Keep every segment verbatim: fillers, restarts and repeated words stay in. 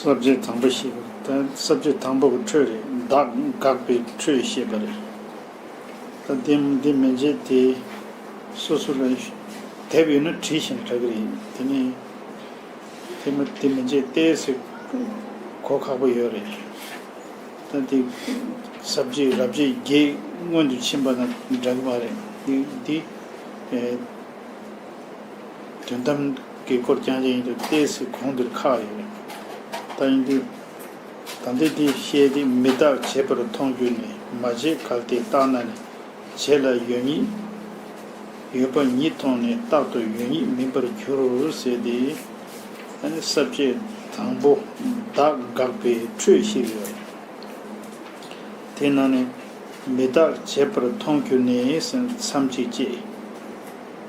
ས་བཅད་དང་པོ་ཞེས་པ་ད་ས་བཅད་དང་པོ་གི་འཕྲོས་རེད། བདག་དགག་པའི་འཕྲོས་ཞེས་པ་རེད། ད་འདི་འདི་མན་ཆད་དེ་སོ་སོ་ལ་དེབ་ཡོད་ན་བྲིས་ཤིང་དྲག་གི་རེད། དེ་ནས་དེ་མ་དེ་མན་ཆད་ཏོག་ཙམ་གོ་ཁག་པོ་ཡོད་རེད། ད་འདི་ས་བཅད་རབ་བྱེད་བརྒྱད་སྔོན་དུ་ཕྱིན་པ་དང་འདྲ་གི་མ་རེད། འདི་འདི་ཨེ། དོན་དམ་གྱི་སྐོར་རྐྱང་རྐྱང་ཡིན་དུས་ཏོག་ཙམ་གོང་དུ་ཁག་ཡོད་རེད། ད་ཡིན་དུས་ད་ལྟའི་འདི་བཤད་དེ་མི་རྟག་བྱས་པར་མཐོང་གྱུར་ནས། མ་བྱས་གལ་ཏེ་རྟག་ན་ནི། བྱས་ལ་ཡོད་ཉིད་ཡོད་པ་ཉིད་མཐོང་ནས་རྟག་ཏུ་ཡོད་ཉིད་མིན་པར་འགྱུར་ཟེར་ཏེ། ཨ་ནི་ས་བཅད་དང་པོ་བདག་དགག་པའི་འཕྲོས་ཤིག་ཡོད་རེད། དེ་ནང་ནས་མི་རྟག་བྱས་པར་མཐོང་གྱུར་ནས་ཟེར་མཚམས་གཅིག་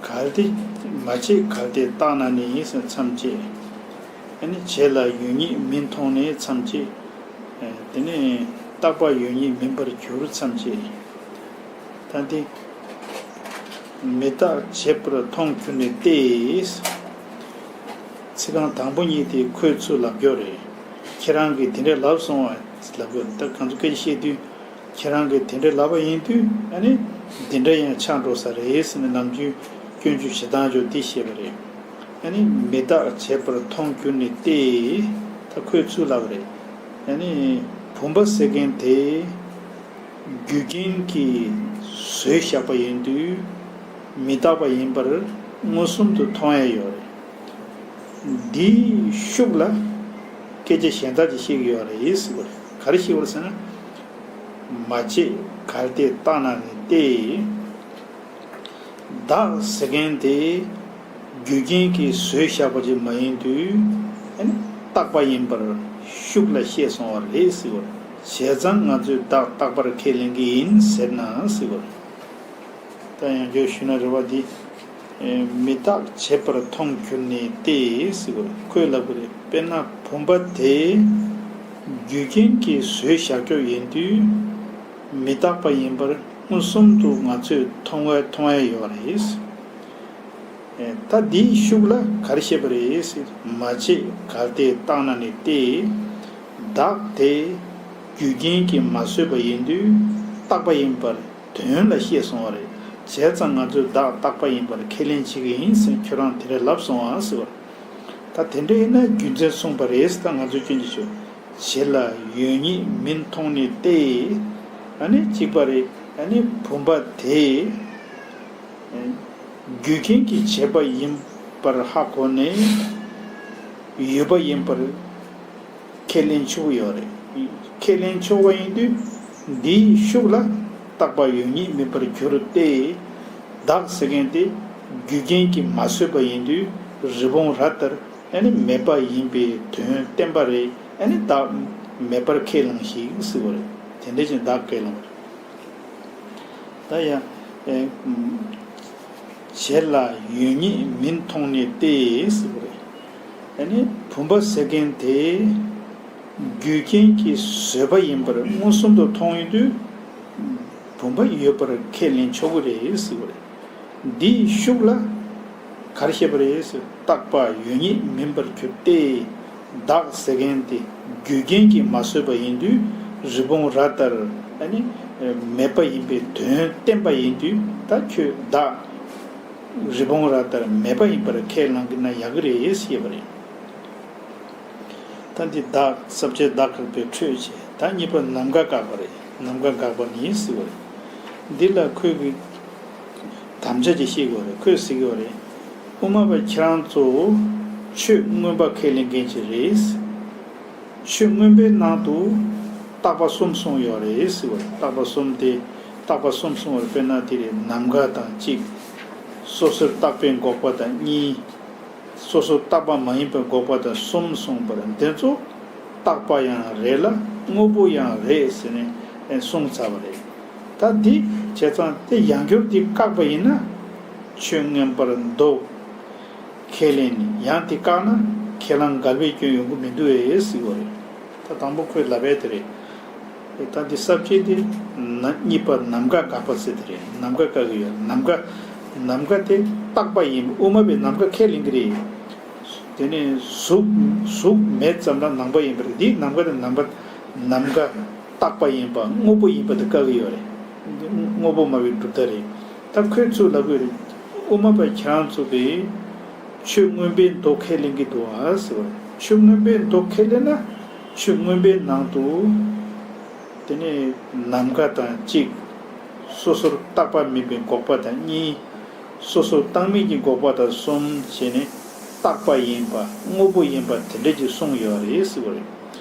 བཅད། གལ་ཏེ་མ་བྱས་གལ་ཏེ་རྟག་ན་ནི་ཟེར་མཚམས་བཅད། ཨ་ནི་བྱས་ལ་ཡོད་ཉིད་མིན་མཐོང་ནས་མཚམས་བཅད། དེ་ནས་རྟག་པ་ཡོད་ཉིད་མིན་པར་གྱུར་མཚམས་བཅད། ད་འདི་མི་རྟག་བྱས་པར་མཐོང་གྱུར་ནས་ཏེ། ཚིག་རྐང་དང་པོ་གཉིས་དེ་ཁོའི་ཚུལ་ལབ་རྒྱུ་རེད། ཁྱེད་རང་གིས་དེ་འདྲ་ལབ་སོང་བ་ལབ་རྒྱུ་རེད། ད་གང་ཚོ་སྐད་ཆ་བཤད་དུས་ཁྱེད་རང་གིས་དེ་འདྲ་ལབ་པ་ཡིན་དུས་ཨ་ནི་འདི་འདྲ་ཡང་ཆགས་འགྲོ་ས་རེད་ཟེར་ནས་ནམ་རྒྱུན་སྐྱོན་བརྗོད་བྱེད་སྟངས་ཅིག་འདི་བཤད་པ་རེད། ཨ་ནི་མི་རྟག་བྱས་པར་མཐོང་གྱུར་ནས་ཏེ། ད་ཁོའི་ཚུལ་ལབ་པ་རེད། ཨ་ནི་བུམ་པ་ཟེར་མཁན་དེ། རྒྱུ་རྐྱེན་གྱིས་བཟོས་བཞག་པ་ཡིན་དུས་མི་རྟག་པ་ཡིན་པར་མངོན་སུམ་དུ་མཐོང་ཡ་ཡོད་རེད། འདིའི་ཤུགས་ལ་སྐད་ཆ་གཞན་དག་ཅིག་བཤད་ཀྱི་ཡོད་རེད་ཟེར་བ་རེད། ག་རེ་བཤད་པ་རེད་ཟེར་ན། མ་བྱས་གལ་ཏེ་རྟག་ན་ནི་སྟེ། བདག་ཟེར་མཁན་དེ་རྒྱུ་རྐྱེན་གྱིས་བཟོས་བཞག་པ་ཅིག་མ་ཡིན་དུས་ཨ་ནི་རྟག་པ་ཡིན་པར་ཤུགས་ལ་བཤད་སོང་བ་རེད་ཟེར་བ། བྱས་ཙང་ང་ཚོས་བདག་རྟག་པར་ཁས་ལེན་གྱི་ཡིན་ཟེར་ན་ཟེར་བ། ད་ཡང་བསྐྱར་ཞུས་ན་རེད་བ། འདི་མི་རྟག་བྱས་པར་མཐོང་གྱུར་ནས་ཏེ་ཟེར་བ་ཁོས་ལབ་པ་རེད། དཔེར་ན་བུམ་པ་དེ་རྒྱུ་རྐྱེན་གྱིས་བཟོས་བཞག་རྒྱུ་ཡིན་དུས་མི་རྟག་པ་ཡིན་པར་མངོན་སུམ་དུ་ང་ཚོས་མཐོང་བས་མཐོང་ཡ་ཡོད་རེད། ད་འདིའི་ཤུགས་ལ་ག་རེ་བཤད་པ་རེད་ཟེར། མ་བྱས་གལ་ཏེ་རྟག་ན་ནི་སྟེ། བདག་དེ་རྒྱུ་རྐྱེན་གྱིས་མ་བཟོས་པ་ཡིན་དུས་རྟག་པ་ཡིན་པར་དོན་ལ་བཤད་སོང་བ་རེད། བྱས་ཙང་ང་ཚོས་བདག་རྟག་པ་ཡིན་པར་ཁས་ལེན་བྱེད་ཀྱི་ཡིན་ཟེར་ཁྱོད་རང་དེ་འདྲ་ལབ་སོང་ཨ་ཟེར་བ། ད་དེ་འདྲ་ཡིན་ན་རྒྱུ་མཚན་གསུངས་པ་རེད་ཟེར། ད་ང་ཚོས་སྐྱོན་གྱི་ཆོག་བྱས་ལ་ཡོད་ཉིད་མིན་མཐོང་ནས་ཏེ། ཨ་ནི་གཅིག་པ་རེད། ཨ་ནི་བུམ་པ་དེ། རྒྱུ་རྐྱེན་གྱིས་བྱས་པ་ཡིན་པར་ཧ་གོ་ནས་ཡོད་པ་ཡིན་པར་ཁས་ལེན་ཆོག་གི་ཡོད་རེད། ཁས་ལེན་ཆོག་པ་ཡིན་དུས་འདིའི་ཤུགས་ལ་རྟག་པ་ཡོད་ཉིད་མིན་པར་གྱུར་ཏེ། བདག་ཟེར་མཁན་དེ་རྒྱུ་རྐྱེན་གྱིས་མ་བཟོས་པ་ཡིན་དུས་རི་བོང་རྭ་ལྟར་ཨ་ནི་མེད་པ་ཡིན་པའི་དོན་བསྟན་པ་རེད། ཨ་ནི་བདག་མེད་པར་ཁས་བླངས་ཤིག་ཟེར་བ་རེད། དེ་འདྲ་ཅིག་བདག་ཁས་བླངས་པ་རེད། ད་ཡང་། ཨེ། བྱེད་ལ་ཡོད་ཉིད་མིན་མཐོང་ནས་ཏེ་ཟེར་བ་རེད། ཨ་ནི་བུམ་པ་ཟེར་མཁན་དེ་རྒྱུ་རྐྱེན་གྱིས་བཟོས་པ་ཡིན་པར་མངོན་སུམ་དུ་མཐོང་ཡོང་དུས་བུམ་པ་ཡོད་པར་ཁས་ལེན་ཆོག་གི་རེད་ཟེར་བ་རེད། འདིའི་ཤུགས་ལ་ག་རེ་བཤད་པ་རེད་ཟེར། རྟག་པ་ཡོད་ཉིད་མིན་པར་གྱུར་ཏེ། བདག་ཟེར་མཁན་དེ་རྒྱུ་རྐྱེན་གྱིས་མ་བཟོས་པ་ཡིན་དུས་རི་བོང་རྭ་ལྟར་ཨ་ནི་མེད་པ་ཡིན་པའི་དོན་བསྟན་པ་ཡིན་དུས་ད་ཁྱོད་བདག་རི་བོང་རྭ་ལྟར་མེད་པ་ཡིན་པར་ཁས་བླངས་ཀྱི་ན་ཡག་གི་རེད་ཞེས་པ་རེད། ད་འདི་བདག་ས་བཅད་བདག་དགག་པའི་འཕྲོས་བྱས། ད་གཉིས་པ་ནམ་མཁའ་བཀག་པ་རེད། ནམ་མཁའ་བཀག་པ་ནི་ཟེར་བ་རེད། འདི་ལ་ཁོས་ཀྱི་དམ་བཅའ་ཅིག་བཤད་དགོས་རེད། ཁོས་ཟེར་གྱི་ཡོད་རེད། དབུ་མ་པ་ཁྱེད་རང་ཚོ་ཆོས་མངོན་པ་ཁས་ལེན་མཁན་ཅིག་རེད། ཆོས་མངོན་པའི་ནང་དུ་རྟག་པ་གསུམ་གསུངས་ཡོད་རེད་ཟེར་བ་རེད། རྟག་པ་གསུམ་དེ་རྟག་པ་གསུམ་གསུངས་པར་དཔེར་ན་དེ་རེད། ནམ་མཁའ་དང་གཅིག་སོ་སོར་བརྟགས་པའི་འགོག་པ་དང་གཉིས། སོ་སོར་བརྟགས་པ་མ་ཡིན་པའི་འགོག་པ་དང་གསུམ་གསུངས་པར་འདི་ཚོ་རྟག་པ་ཡང་རེད་ལ་དངོས་པོ་ཡང་རེད་ཟེར་ནས་གསུངས་ཚར་བ་རེད། ད་འདི་བྱས་ཙང་དེ་ཡང་བསྐྱར་འདི་བཀག་པ་ཡིན་ན་ཆོས་མངོན་པར་འདོད་ཁས་ལེན་ནས་ཡང་དེ་བཀག་ན་ཁས་བླངས་འགལ་བའི་སྐྱོན་ཡོང་གི་མི་འདུག་ཨེ་ཟེར་བ་རེད། ད་དང་པོ་ཁོས་ལབ་པ་དེ་རེད། ད་འདི་ས་བཅད་དེ་ན་གཉིས་པ་ནམ་མཁའ་བཀག་པ་ཟེར་དེ་རེད། ནམ་མཁའ་བཀག་གི་ཡོད། ནམ་མཁའ་ནམ་མཁའ་དེ་རྟག་པ་ཡིན། དབུ་མ་པས་ནམ་མཁའ་ཁས་ལེན་གྱི་རེད། དེ་ནས་གཟུགས་གཟུགས་མེད་ཙམ་ལ་ནམ་མཁའ་ཡིན་པ་རེད། འདི་ནམ་མཁའ་དེ་ནམ་མཁའ་ནམ་མཁའ་རྟག་པ་ཡིན་པ་དངོས་པོ་ཡིན་པ་དེ་བཀག་གི་ཡོད་རེད། དངོས་པོ་སྨྲ་བའི་གྲུབ་མཐའ་རེད། ད་ཁོས་ཚུར་ལབ་དགོས་རེད། དབུ་མ་པ་ཁྱེད་རང་ཚོ་གིས་ཆོས་མངོན་པའི་མདོ་ཁས་ལེན་གྱི་འདུག་ཨ་ཟེར་བ་རེད། ཆོས་མངོན་པའི་མདོ་ཁས་ལེན་ན་ཆོས་མངོན་པའི་ནང་དུ་དེ་ནས་ནམ་མཁའ་དང་གཅིག་སོ་སོར་བརྟགས་པ་མིན་པའི་འགོག་པ་དང་གཉིས། སོ་སོར་བརྟགས་མིན་གྱི་འགོག་པ་དང་གསུམ་བྱས་ནས་རྟག་པ་ཡིན་པ་དངོས་པོ་ཡིན་པ་དེ་འདྲ་ཅིག་གསུངས་ཡོད་རེད་ཟེར་བ་རེད།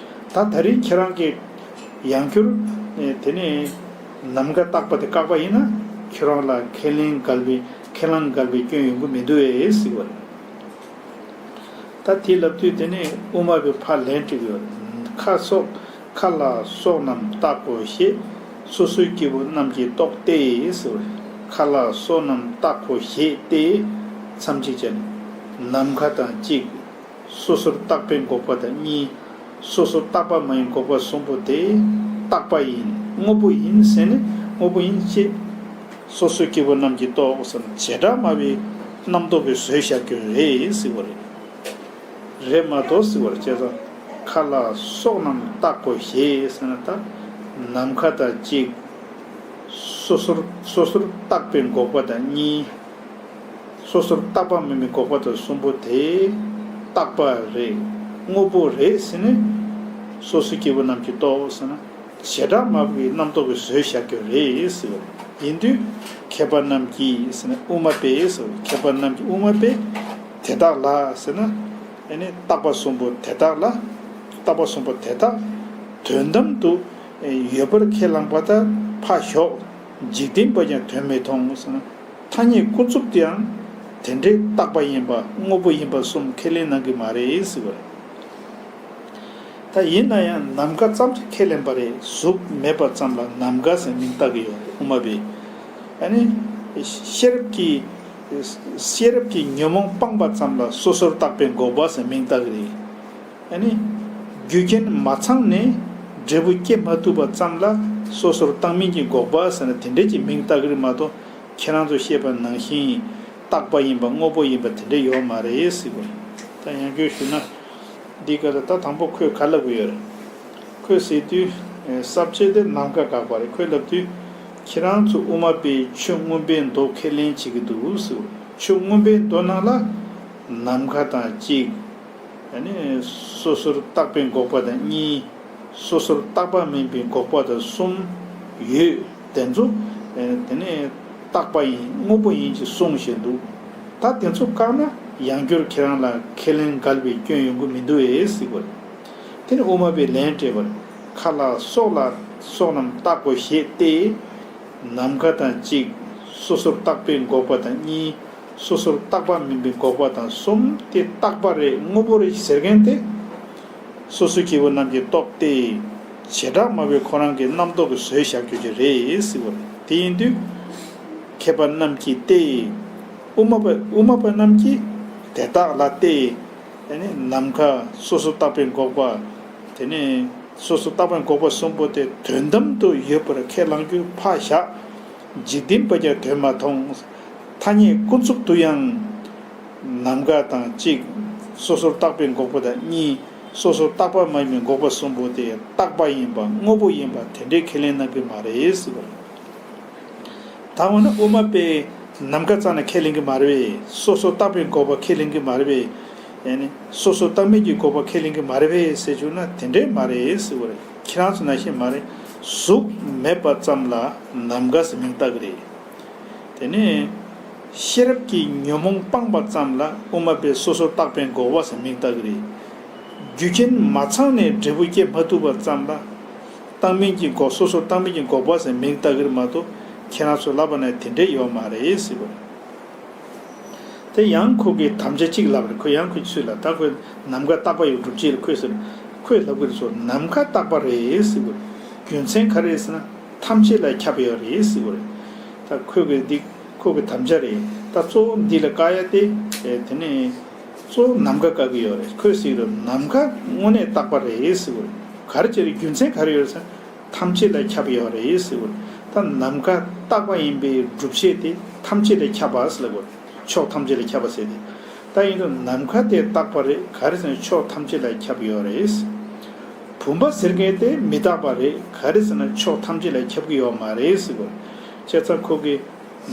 ད་ད་རིང་ཁྱེད་རང་གིས་ཡང་བསྐྱར་དེ་ནས་ནམ་མཁའ་བརྟག་པ་དེ་བཀག་པ་ཡིན་ན་ཁྱེད་རང་ལ་ཁས་ལེན་འགལ་བའི་ཁས་བླངས་འགལ་བའི་སྐྱོན་ཡོང་གི་མི་འདུག་ཨེ་ཟེར་བ་རེད། ད་དེ་ལབ་དུས་དེ་ནས་དབུ་མ་པའི་ཕར་ལན་སྤྲད་ཀྱི་ཡོད་རེད། ཁ་སོགས་ཁ་ལ་སོགས་རྣམས་བརྟག་གོ་ཞེས། སོ་སོའི་སྐྱེ་བོ་རྣམས་ཀྱིས་རྟོག་སྟེ་ཟེར་བ་རེད། ཁ་ལ་སོགས་རྣམས་བརྟག་གོ་ཞེས་ཏེ། མཚམས་གཅིག་བྱས་ནས་ནམ་མཁའ་དང་གཅིག་སོ་སོར་བརྟགས་པའི་འགོག་པ་དང་གཉིས། སོ་སོར་བརྟགས་པ་མ་ཡིན་འགོག་པ་གསུམ་པོ་དེ་རྟག་པ་ཡིན། དངོས་པོ་ཡིན་ཟེར་ནས་དངོས་པོ་ཡིན་ཅེས་སོ་སོའི་སྐྱེ་བོ་རྣམས་ཀྱིས་རྟོགས་ཟེར་ན་བྱེ་བྲག་སྨྲ་བའི་རྣམ་རྟོག་གིས་བཟོས་བཞག་རྒྱུ་རེད་ཟེར་བ་རེད། རེད་མ་གཏོགས་ཟེར་བ་རེད། བྱས་ཙང་ཁ་ལ་སོགས་རྣམས་བརྟག་གོ་ཞེས་ཟེར་ན་ད་ནམ་མཁའ་དང་གཅིག་སོ་སོར་སོ་སོར་བརྟགས་པའི་འགོག་པ་དང་གཉིས། སོ་སོར་བརྟགས་པ་མིན་པའི་འགོག་པ་དང་གསུམ་པོ་དེ་རྟག་པ་རེད། དངོས་པོ་རེད་ཟེར་ནས་སོ་སོའི་སྐྱེ་བོ་རྣམས་ཀྱིས་རྟོགས་ཟེར་ན་བྱེ་བྲག་སྨྲ་བའི་རྣམ་རྟོག་གིས་བཟོས་བཞག་རྒྱུ་རེད་ཟེར་བ་ཡིན་དུས་མཁས་པ་རྣམས་ཀྱིས་ཟེར་ན་དབུ་མ་པས་ཟེར་བ་མཁས་པ་རྣམས་ཀྱིས་དབུ་མ་པས་དེ་དག་ལ་ཟེར་ན་ཨ་ནི་བརྟགས་པ་གསུམ་པོ་དེ་དག་ལ་བརྟགས་པ་གསུམ་པོ་དེ་དག་དོན་དམ་དུ་ཡོད་པར་ཁས་བླངས་པ་དང་ཕར་ཞོག་འཇིག་རྟེན་པས་ཀྱང་དོན་མི་མཐོང་ཟེར་ན། ཐ་སྙད་ཀུན་རྫོབ་དེའང་དེ་འདྲའི་རྟག་པ་ཡིན་པ་དངོས་པོ་ཡིན་པ་གསུམ་ཁས་ལེན་གནང་གི་མ་རེད་ཟེར་བ་རེད། ད་ཡིན་ན་ཡང་ནམ་མཁའ་ཙམ་ཞིག་ཁས་ལེན་པ་རེད། གཟུགས་མེད་པ་ཙམ་ལ་ནམ་མཁའ་ཟེར་མིང་བཏགས་ཀྱི་ཡོད་རེད་དབུ་མ་པས། ཨ་ནི་ཤེས་རབ་ཀྱི་ཤེས་རབ་ཀྱི་ཉོན་མོངས་སྤངས་པ་ཙམ་ལ་སོ་སོར་བརྟགས་པའི་འགོག་པ་ཟེར་མིང་བཏགས་ཀྱི་རེད། ཨ་ནི་རྒྱུ་རྐྱེན་མ་ཚང་ནས་འབྲས་བུ་སྐྱེ་མ་ཐུབ་པ་ཙམ་ལ་སོ་སོར་བརྟགས་མིན་གྱི་འགོག་པ་ཟེར་ན་དེ་འདྲས་ཀྱི་མིང་བཏགས་ཀྱི་རེད་མ་གཏོགས། ཁྱེད་རང་ཚོ་བཤད་པ་ནང་བཞིན་རྟག་པ་ཡིན་པ་དངོས་པོ་ཡིན་པ་དེ་འདྲ་ཡོད་མ་རེད་ཟེར་བ་རེད། ད་ཡང་བསྐྱར་ཞུ་ན། འདི་ག་ལ་ད་དང་པོ་ཁོས་ག་ལབ་ཀྱི་ཡོད་རེད། ཁོས་ཟེར་དུས་ས་བཅད་དེ་ནམ་མཁའ་བཀག་པ་རེད། ཁོས་ལབ་དུས་ཁྱེད་རང་ཚོ་དབུ་མ་པས་ཆོས་མངོན་པའི་མདོ་ཁས་ལེན་བྱེད་ཀྱི་འདུག་ཟེར་བ། ཆོས་མངོན་པའི་མདོ་ནང་ལ་ནམ་མཁའ་དང་གཅིག་ཨ་ནི་སོ་སོར་བརྟགས་པའི་འགོག་པ་དང་གཉིས། སོ་སོར་བརྟགས་པ་མིན་པའི་འགོག་པ་དང་གསུམ་ཡོད། དེ་ཚོ་དེ་ནས་རྟག་པ་ཡིན་དངོས་པོ་ཡིན་ཅེས་གསུངས་བཞིན་འདུག་ད་དེ་ཚོ་བཀག་ན་ཡང་བསྐྱར་ཁྱེད་རང་ལ་ཁས་ལེན་འགལ་བའི་སྐྱོན་ཡོང་གི་མི་འདུག་ཨེ་ཟེར་བ་རེད། དེ་ནས་དབུ་མ་པས་ལན་སྤྲད་པར་ཁ་ལ་སོགས་ལ་སོགས་རྣམས་བརྟག་གོ་ཞེས་ཏེ། ནམ་མཁའ་དང་གཅིག་སོ་སོར་བརྟགས་པའི་འགོག་པ་དང་གཉིས། སོ་སོར་བརྟགས་པ་མིན་པའི་འགོག་པ་དང་གསུམ། དེ་རྟག་པ་རེད་དངོས་པོ་རེད་ཟེར་མཁན་དེ། སོ་སོ་སྐྱེ་བོ་རྣམས་ཀྱིས་རྟོགས་ཏེ། བྱེ་བྲག་སྨྲ་བས་ཁོ་རང་གི་རྣམ་རྟོག་གིས་བཟོས་བཞག་རྒྱུ་ཅིག་རེད་ཟེར་བ་རེད། དེ་ཡིན་དུས། མཁས་པ་རྣམས་ཀྱིས་ཏེ། དབུ་མ་པ་དབུ་མ་པ་རྣམས་ཀྱིས་དེ་དག་ལ་ཏེ། དེ་ནི་ནམ་མཁའ་སོ་སོར་བརྟགས་པའི་འགོག་པ། དེ་ནི་སོ་སོར་བརྟགས་པའི་འགོག་པ་གསུམ་པོ་དེ་དོན་དམ་དུ་ཡོད་པར་ཁས་བླང་རྒྱུ་ཕར་བཞག་འཇིག་རྟེན་པ་ཀྱང་དོན་མ་མཐོང་། ཐ་སྙད་ཀུན་རྫོབ་ཏུ་ཡང་། ནམ་མཁའ་དང་གཅིག་སོ་སོར་བརྟགས་པའི་འགོག་པ་དང་གཉིས། སོ་སོར་བརྟགས་པ་མ་ཡིན་པའི་འགོག་པ་གསུམ་པོ་དེ་རྟག་པ་ཡིན་པ་དངོས་པོ་ཡིན་པ་དེ་འདྲའི་ཁས་ལེན་གནང་གི་མ་རེད་ཟེར་བ་རེད། ད་འོ་ན་དབུ་མ་པས་ནམ་མཁའ་རྩ་ནས་ཁས་ལེན་གྱི་མ་རེད་པས། སོ་སོར་བརྟགས་པའི་འགོག་པ་ཁས་ལེན་གྱི་མ་རེད་པས། ཡང་ན་སོ་སོར་བརྟགས་མིན་གྱི་འགོག་པ་ཁས་ལེན་གྱི་མ་རེད་པས་ཟེར་བྱུང་ན་དེ་འདྲས་མ་རེད་ཟེར་བ་རེད། ཁྱེད་རང་ཚོ་ནང་བཞིན་མ་རེད། གཟུགས་མེད་པ་ཙམ་ལ་ནམ་མཁའ་ཟེར་མིང་བཏགས་ཀྱི་རེད། དེ་ནས་ཤེས་རབ་ཀྱིས་ཉོན་མོངས་སྤངས་པ་ཙམ་ལ་དབུ་མ་པས་སོ་སོར་བརྟགས་པའི་འགོག་པ་ཟེར་མིང་བཏགས་ཀྱི་རེད། རྒྱུ་རྐྱེན་མ་ཚང་ནས་འབྲས་བུ་སྐྱེ་མ་ཐུབ་པ་ཙམ་ལ། བརྟགས་མིན་གྱི་འགོག་སོ་སོར་བརྟགས་མིན་གྱི་འགོག་པ་ཟེར་མིང་བཏགས་ཀྱི་རེད་མ་གཏོགས་ཁྱེད་རང་ཚོ་ལབ་པ་ན་དེ་འདྲས་ཡོད་མ་རེད་ཟེར་བ་རེད། དེ་ཡང་ཁོ་གིས་དམ་བཅའ་གཅིག་ལབ་རེད། ཁོས་ཡང་ཁོའི་ཚུལ་ལ་ད་ཁོས་ནམ་མཁའ་རྟག་པ་ཡི་སྒྲུབ་བྱེད་ལ་ཁོས་ཟེར། ཁོས་ལབ་ཀྱི་རེད་སོ་ནམ་མཁའ་རྟག་པ་རེད་ཟེར་བ་རེད། རྒྱུ་མཚན་ག་རེ་རེད་ཟེར་ན་ཐམས་ཅད་ལ་ཁྱབ་ཡོད་རེད་ཟེར་བ་རེད། ད་ཁོས་གི་འདི་ཁོ་གི་དམ་བཅའ་རེད། ད་གཙོ་བོ་འདི་ལ་བཀག་ཡ་དེ་དེ་ནས་གཙོ་བོ་ནམ་མཁའ་བཀག་གི་ཡོད་རེད། ཁོས་ཟེར་གི་རེད་ནམ་མཁའ་དངོས་གནས་རྟག་པ་རེད་ཟེར་བ་རེད། ག་རེ་བྱས་རེད་རྒྱུ་མཚན་ག་རེ་ཡོད་རེད་ཟེར་ན། ཐམས་ཅད་ལ་ཁྱབ་ཡོད་རེད་ཟེར་བ་རེད། ད་ནམ་མཁའ་རྟག་པ་ཡིན་པའི་སྒྲུབ་བྱེད་དེ་ཐམས་ཅད་ལ་ཁྱབ་པ་ཟེར་ལབ་དགོས། ཕྱོགས་ཐམས་ཅད་ལ་ཁྱབ་པ་ཟེར་ཏེ། ད་ཡིན་དུས་ནམ་མཁའ་དེ་རྟག་པ་རེད། ག་རེ་ཟེར་ན་ཕྱོགས་ཐམས་ཅད་ལ་ཁྱབ་ཡོད་རེད། བུམ་པ་ཟེར་མཁན་དེ་མི་རྟག་པ་རེད། ག་རེ་ཟེར་ན་ཕྱོགས་ཐམས་ཅད་ལ་ཁྱབ་ཀྱི་ཡོད་མ་རེད་ཟེར་བ་རེད། བྱས་ཙང་ཁོ་གིས་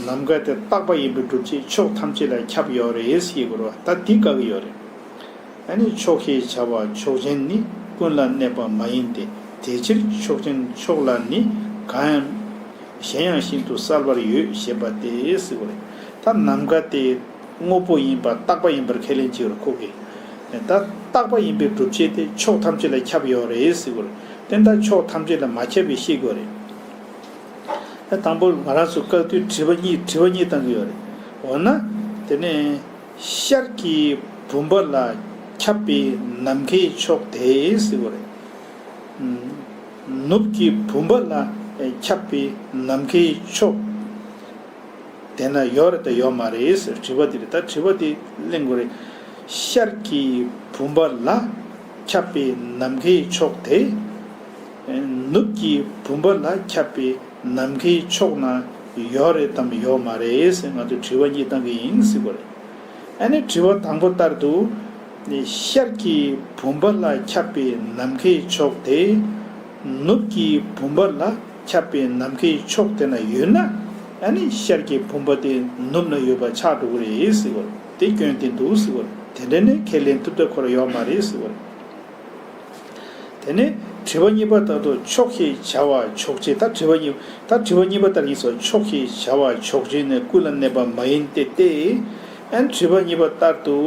ནམ་མཁའ་དེ་རྟག་པ་ཡིན་པའི་སྒྲུབ་བྱེད་ཕྱོགས་ཐམས་ཅད་ལ་ཁྱབ་ཡོད་རེད་ཟེར་གྱི་རེད་བ། ད་འདི་བཀག་གི་ཡོད་རེད། ཨ་ནི་ཕྱོགས་ཞེས་བྱ་བ་ཕྱོགས་ཅན་ནི་ཀུན་ལ་གནས་པ་མ་ཡིན་ཏེ། དེ་ཕྱིར་ཕྱོགས་ཅན་ཕྱོགས་ལ་ནི་གང་ཡང་གཞན་ཡང་ཤིན་ཏུ་གསལ་བར་ཡོད་ཞེས་པ་སྟེ་ཟེར་བ་རེད། ད་ནམ་མཁའ་དེ་དངོས་པོ་ཡིན་པ་རྟག་པ་ཡིན་པར་ཁས་ལེན་བྱེད་པར་ཁོ་གིས། ད་རྟག་པ་ཡིན་པའི་སྒྲུབ་བྱེད་དེ་ཕྱོགས་ཐམས་ཅད་ལ་ཁྱབ་ཡོད་རེད་ཟེར་བ་རེད། དེ་ལྟར་ཕྱོགས་ཐམས་ཅད་ལ་མ་ཁྱབ་པའི་ཤེས་དགོས་རེད། ད་དང་པོ་ང་རང་ཚོ་བཀག་དུས་དྲི་བ་གཉིས་དྲི་བ་གཉིས་བཏང་གི་ཡོད་རེད། འོ་ན། དེ་ནས། ཤར་གྱི་བུམ་པ་ལ་ཁྱབ་པའི་ནམ་མཁའི་ཕྱོགས་དེ་ཟེར་བ་རེད། ནུབ་ཀྱི་བུམ་པ་ལ་ཁྱབ་པའི་ནམ་མཁའི་ཕྱོགས་དེ་ན་ཡོད་རེད་དང་ཡོད་མ་རེད་ཟེར་དྲི་བ་དེ་རེད། ད་དྲི་བ་དེ་གླེང་དགོས་རེད། ཤར་གྱི་བུམ་པ་ལ་ཁྱབ་པའི་ནམ་མཁའི་ཕྱོགས་དེ། ནུབ་ཀྱི་བུམ་པ་ལ་ཁྱབ་པའི་ནམ་མཁའི་ཕྱོགས་ན་ཡོད་རེད་དམ་ཡོད་མ་རེད་ཟེར་ང་ཚོས་དྲི་བ་གཉིས་བཏང་གི་ཡིན་ཟེར་བ་རེད། ཨ་ནི་དྲི་བ་དང་པོ་ལྟར་དུ། ཤར་གྱི་བུམ་པ་ལ་ཁྱབ་པའི་ནམ་མཁའི་ཕྱོགས་དེ། ནུབ་ཀྱི་བུམ་པ་ལ་ཁྱབ་པའི་ནམ་མཁའི་ཕྱོགས་དེ་ན་ཡོད་ན། ཨ་ནི་ཤར་གྱི་བུམ་པ་དེ་ནུབ་ན་ཡོད་པ་ཆགས་འགྲོ་གི་རེད་ཟེར་བ་རེད། དེ་སྐྱོན་དེ་འདུག་ཟེར་བ་རེད། དེ་འདྲ་ནས་ཁས་ལེན་ཐུབ་ཐབས་ཁོ་རང་ཡོད་མ་རེད་ཟེར་བ་རེད། དེ་ནས་དྲི་བ་གཉིས་པ་ལྟར་དུ་ཕྱོགས་ཞེས་བྱ་བ་ཕྱོགས་ཅན། ད་དྲི་བ་གཉིས་ད་དྲི་བ་གཉིས་པ་ལྟར་ཡིན་ཙང་ཕྱོགས་ཞེས་བྱ་བ་ཕྱོགས་ཅན་ནི་ཀུན་ལ་གནས་པ་མ་ཡིན་ཏེ་སྟེ། ཨན་དྲི་བ་གཉིས་པ་ལྟར་དུ།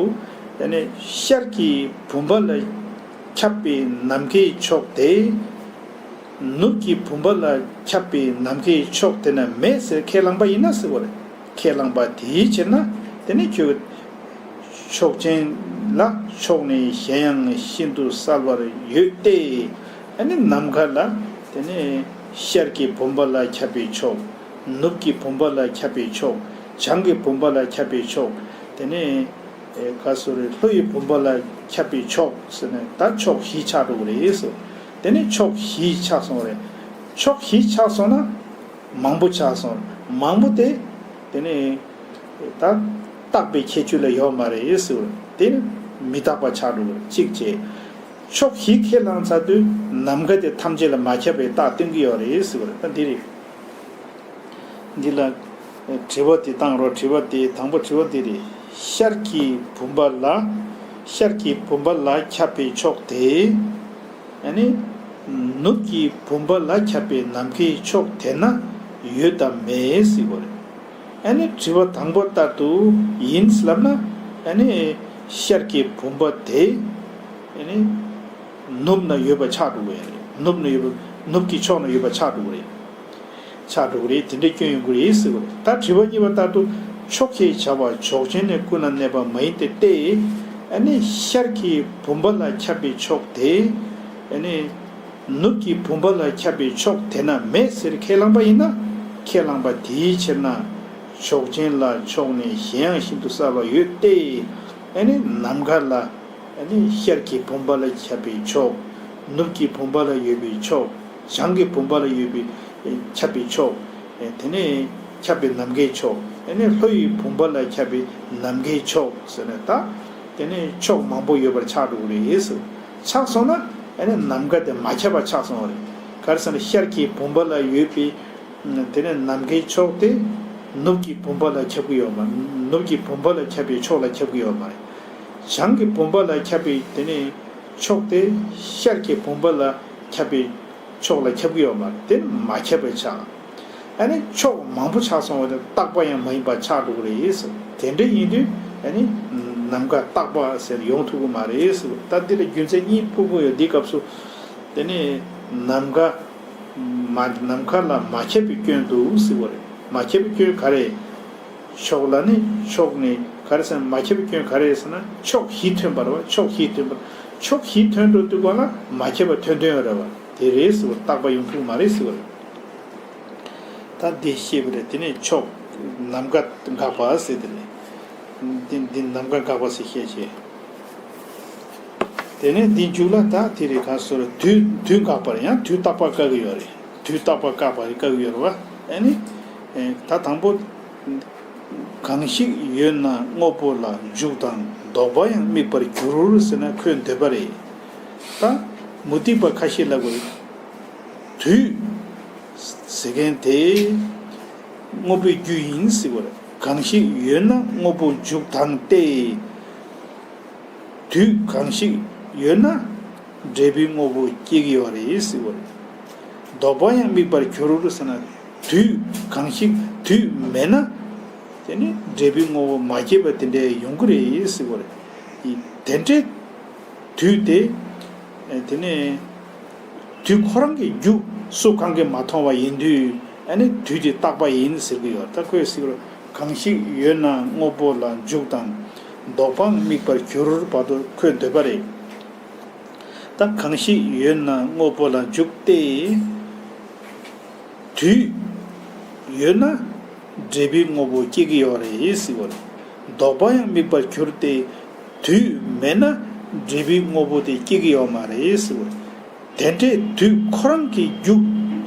དེ་ནས་ཤར་གྱི་བུམ་པ་ལ་ཁྱབ་པའི་ནམ་མཁའི་ཕྱོགས་དེ། ནུབ་ཀྱི་བུམ་པ་ལ་ཁྱབ་པའི་ནམ་མཁའི་ཕྱོགས་དེ་ན་མེད་ཟེར་ཁས་བླངས་པ་ཡིན་ན་ཟེར་བ་རེད། ཁས་བླངས་པ་དེའི་ཕྱིར་ན་དེ་ནི་ཁྱོད་ཕྱོགས་ཅན་ལ་ཕྱོགས་ནི་གཞན་ཡང་ཤིན་ཏུ་གསལ་བར་ཡོད་དེ། ཨ་ནི་ནམ་མཁའ་ལ་དེ་ནི་ཤར་གྱི་བུམ་པ་ལ་ཁྱབ་པའི་ཕྱོགས། ནུབ་ཀྱི་བུམ་པ་ལ་ཁྱབ་པའི་ཕྱོགས། བྱང་གི་བུམ་པ་ལ་ཁྱབ་པའི་ཕྱོགས། དེ་ནི་ག་སོ་རེད། ལྷོ་ཡི་བུམ་པ་ལ་ཁྱབ་པའི་ཕྱོགས་ཟེར་ནས་ད་ཕྱོགས་བཞི་ཆགས་འགྲོ་གི་རེད་ཟེར། དེ་ནི་ཕྱོགས་བཞི་ཆགས་སོང་རེད། ཕྱོགས་བཞི་ཆགས་སོང་ན། མང་པོ་ཆགས་སོང་། མང་པོ་དེ། དེ་ནི། ད། རྟག་པའི་ཁྱད་ཆོས་ལ་ཡོད་མ་རེད་ཟེར་བ་དེ་ནི་མི་རྟག་པ་ཆགས་འགྲོ་གི་རེད་གཅིག་བྱས། ཕྱོགས་བཞི་ཁས་བླངས་ཚར་དུས་ནམ་མཁའ་དེ་ཐམས་ཅད་ལ་མ་ཁྱབ་པའི་རྟགས་སྟོན་གྱི་ཡོད་རེད་ཟེར་བ་རེད། ད་འདི་རེད། འདི་ལ། དྲི་བ་དེ་བཏང་རོགས། དྲི་བ་དེ་དང་པོ་དྲི་བ་འདི་རེད། ཤར་གྱི་བུམ་པ་ལ། ཤར་གྱི་བུམ་པ་ལ་ཁྱབ་པའི་ཕྱོགས་དེ། ཨ་ནི། ནུབ་ཀྱི་བུམ་པ་ལ་ཁྱབ་པའི་ནམ་མཁའི་ཕྱོགས་དེ་ན་ཡོད་དམ་མེད་ཟེར་བ་རེད། ཨ་ནི་དྲི་བ་དང་པོ་ལྟར་དུ་ཡིན་ལབ་ན། ཨ་ནི་ཤར་གྱི་བུམ་པ་དེ། ཨ་ནི་ནུབ་ན་ཡོད་པ་ཆགས་འགྲོ་གི་རེད། ནུབ་ན་ཡོད་པ་ནུབ་ཀྱི་ཕྱོགས་ན་ཡོད་པ་ཆགས་འགྲོ་གི་རེད། ཆགས་འགྲོ་གི་རེད། དེ་འདྲའི་སྐྱོན་ཡོང་གི་རེད་ཟེར་བ་རེད། ད་དྲི་བ་གཉིས་པ་ལྟར་དུ་ཕྱོགས་ཞེས་བྱ་བ་ཕྱོགས་ཅན་ནས་ཀུན་ལ་གནས་པ་མ་ཡིན་ཏེ་སྟེ། ཨ་ནི་ཤར་གྱི་བུམ་པ་ལ་ཁྱབ་པའི་ཕྱོགས་དེ། ཨ་ནི་ནུབ་ཀྱི་བུམ་པ་ལ་ཁྱབ་པའི་ཕྱོགས་དེ་ན་མེད་ཟེར་ཁས་བླངས་པ་ཡིན་ན། ཁས་བླངས་པ་དེའི་ཕྱིར་ན། ཕྱོགས་ཅན་ལ་ཕྱོགས་ནས་གཞན་ཡང་ཤིན་ཏུ་གསལ་བ་ཡོད་དེ། ཨ་ནི་ནམ་མཁའ་ལ། ཨ་ནི་ཤར་གྱི་བུམ་པ་ལ་ཁྱབ་པའི་ཕྱོགས། ནུབ་ཀྱི་བུམ་པ་ལ་ཡོད་པའི་ཕྱོགས། བྱང་གི་བུམ་པ་ལ་ཡོད་པའི་ཁྱབ་པའི་ཕྱོགས། དེ་ནས་ཁྱབ་པའི་ནམ་མཁའི་ཕྱོགས། དེ་ནས་ལྷོ་ཡི་བུམ་པ་ལ་ཁྱབ་པའི་ནམ་མཁའི་ཕྱོགས་ཟེར་ནས་ད། དེ་ནས་ཕྱོགས་མང་པོ་ཡོད་པར་ཆགས་འགྲོ་གི་རེད་ཟེར། ཆགས་སོང་ན་ཨ་ནི་ནམ་མཁའ་དེ་མ་ཁྱབ་པ་ཆགས་སོང་བ་རེད། ག་རེ་ཟེར་ན་ཤར་གྱི་བུམ་པ་ལ་ཡོད་པའི། དེ་ནས་ནམ་མཁའི་ཕྱོགས་དེ་ནུབ་ཀྱི་བུམ་པ་ལ་ཁྱབ་ཀྱི་ཡོད་མ། ནུབ་ཀྱི་བུམ་པ་ལ་ཁྱབ་པའི་ཕྱོགས་ལ་ཁྱབ་ཀྱི་ཡོད་མ་རེད། བྱང་གི་བུམ་པ་ལ་ཁྱབ་པའི་དེ་ནས་ཕྱོགས་དེ་ཤར་གྱི་བུམ་པ་ལ་ཁྱབ་པའི་ཕྱོགས་ལ་ཁྱབ་ཀྱི་ཡོད་མ་རེད། དེ་ནི་མ་ཁྱབ་པའི་ཆ། ཨ་ནི་ཕྱོགས་མང་པོ་ཆགས་སོང་བ་དེ་རྟག་པ་ཡང་མ་ཡིན་པ་ཆགས་འགྲོ་གི་རེད་ཟེར། དེ་འདྲ་ཡིན་དུས་ཨ་ནི་ནམ་མཁའ་རྟག་པ་ཟེར་ཡོང་ཐུབ་ཀྱི་མ་རེད་ཟེར། ད་འདི་ལ་རྒྱུ་མཚན་གཉིས་ཕུལ་གྱི་ཡོད། འདིའི་སྐབས་སུ་དེ་ནི་ནམ་མཁའ། མ་ནམ་མཁའ་ལ་མ་ཁྱབ་པའི་སྐྱོན་འདུག་ཟེར་བ་རེད། མ་ཁྱབ་པའི་སྐྱོན་ག་རེ། ཕྱོགས་ལ་ནི་ཕྱོགས་ནས་ག་རེ་ཟེར་ན། མ་ཁྱབ་པའི་སྐྱོན་ག་རེ་ཟེར་ན། ཕྱོགས་བཞི་ཐོན་པ་རེད་བ། ཕྱོགས་བཞི་ཐོན་པ། ཕྱོགས་བཞི་ཐོན་འགྲོ་དུས་ག་ལ་མ་ཁྱབ་པ་ཐོན་ཐོན་ཡོད་རེད་བ། དེ་རེད་ཟེར་བ། རྟག་པ་ཡོང་ཐུབ་མ་རེད་ཟེར་བ་རེད། ད་འདི་ཤེས་པ་རེད། དེ་ནས་ཕྱོགས་ནམ་མཁའ་འགག་པ་ཟེར་དེ་རེད། འདི་འདི་ནམ་མཁའ་འགག་པ་ཟེར་བཤད་བྱས། དེ་ནས་འདི་མཇུག་ལ་ད་དེ་རེད། ག་སོ་ར་དུས་དུས་འགག་པར་ཡང་དུས་རྟག་པ་བཀག་གི་ཡོད་རེད། དུས་རྟག་པ་བཀག་པ་རེད། བཀག་གི་ཡོད་རེད་བ། ཨ་ནི། ཨེ། ད་དང་པོ། གང་ཞིག་ཡོད་ན་དངོས་པོ་ལ་འཇུག་དང་ལྡོག་པ་ཡང་དམིགས་པར་འགྱུར་ཟེར་ན་ཁོའི་འདོད་པ་རེད། ད་མུ་སྟེགས་པ་ཁ་ཤས་ལབ་དགོས་རེད། དུས་ཟེར་མཁན་དེ་དངོས་པོའི་རྒྱུ་ཡིན་ཟེར་བ་རེད། གང་ཞིག་ཡོད་ན་དངོས་པོ་འཇུག་དང་སྟེ། དུས་གང་ཞིག་ཡོད་ན་འབྲས་བུའི་དངོས་པོ་སྐྱེ་གི་ཡོད་རེད་ཟེར་བ་རེད། ལྡོག་པ་ཡང་དམིགས་པར་འགྱུར་ཟེར་ན། དུས་གང་ཞིག་དུས་མེད་ན། དེ་ནི་འབྲས་བུའི་དངོས་པོ་མ་སྐྱེས་པ་དེ་འདྲ་ཡོང་གི་རེད་ཟེར་བ་རེད། དེ་འདྲའི་དུས་དེ། དེ་ནས། དུས་ཁོ་རང་གི་རྒྱུ་སུ་གང་གིས་མ་མཐོང་བ་ཡིན་དུས། ཨ་ནི་དུས་དེ་རྟག་པ་ཡིན་ཟེར་གྱི་ཡོད། ད་ཁོས་ཟེར་གྱི་ཡོད། གང་ཞིག་ཡོད་ན་དངོས་པོ་ལ་འཇུག་དང་ལྡོག་པའང་དམིགས་པར་འགྱུར་བར་དུ་ཁོའི་འདོད་པ་རེད། ད་གང་ཞིག་ཡོད་ན་དངོས་པོ་ལ་འཇུག་སྟེ། དུས་ཡོད་ན་འབྲས་བུའི་དངོས་པོ་སྐྱེ་གི་ཡོད་རེད་ཟེར་བ་རེད། ལྡོག་པ་ཡང་དམིགས་པར་འགྱུར་ཏེ། དུས་མེད་ན་འབྲས་བུའི་དངོས་པོ་དེ་སྐྱེ་གི་ཡོད་མ་རེད་ཟེར་བ་རེད། དེ་འདྲའི་དུས་ཁོ་རང་གི་རྒྱུ་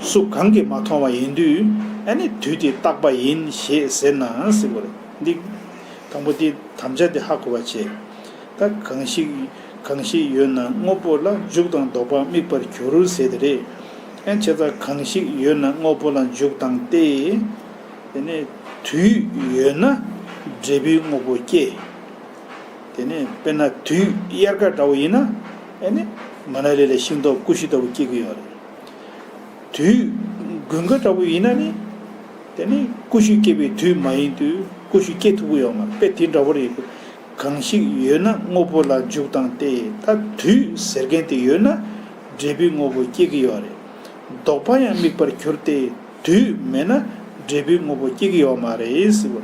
སུ་གང་གིས་མ་མཐོང་བ་ཡིན་དུས། ཨ་ནི་དུས་དེ་རྟག་པ་ཡིན་ཞེས་ཟེར་ན་ཟེར་བ་རེད། འདི་དང་པོ་དེ་དམ་བཅའ་དེ་ཧ་གོ་བ་བྱས། ད་གང་ཞིག་གང་ཞིག་ཡོད་ན་དངོས་པོ་ལ་འཇུག་དང་ལྡོག་པ་དམིགས་པར་འགྱུར་ཟེར་དེ་རེད། ཨ་ནི་བྱས་ཙང་གང་ཞིག་ཡོད་ན་དངོས་པོ་ལ་འཇུག་དང་སྟེ། དེ་ནས་དུས་ཡོད་ན་འབྲས་བུའི་དངོས་པོ་སྐྱེ། དེ་ནས་དཔེར་ན་དུས་དབྱར་ཁ་འདྲ་བོ་ཡིན་ན། ཨ་ནི་མ་ན་ལི་ལ་ཤིང་ཏོག་ཀུ་ཤུ་ལྟ་བུ་སྐྱེ་གི་ཡོད་རེད། དུས་དགུན་ཁ་འདྲ་བོ་ཡིན་ན་ནི། དེ་ནི་ཀུ་ཤུ་སྐྱེ་བའི་དུས་མ་ཡིན་དུས་ཀུ་ཤུ་སྐྱེ་ཐུབ་ཀྱི་ཡོད་མ་རེད། དཔེ་དེ་འདྲ་བོ་རེད། གང་ཞིག་ཡོད་ན་དངོས་པོ་ལ་འཇུག་དང་སྟེ། ད་དུས་ཟེར་མཁན་དེ་ཡོད་ན་འབྲས་བུའི་དངོས་པོ་སྐྱེ་གི་ཡོད་རེད། ལྡོག་པ་ཡང་དམིགས་པར་འགྱུར་ཏེ། དུས་མེད་ན་འབྲས་བུའི་དངོས་པོ་སྐྱེ་གི་ཡོད་མ་རེད་ཟེར་བ།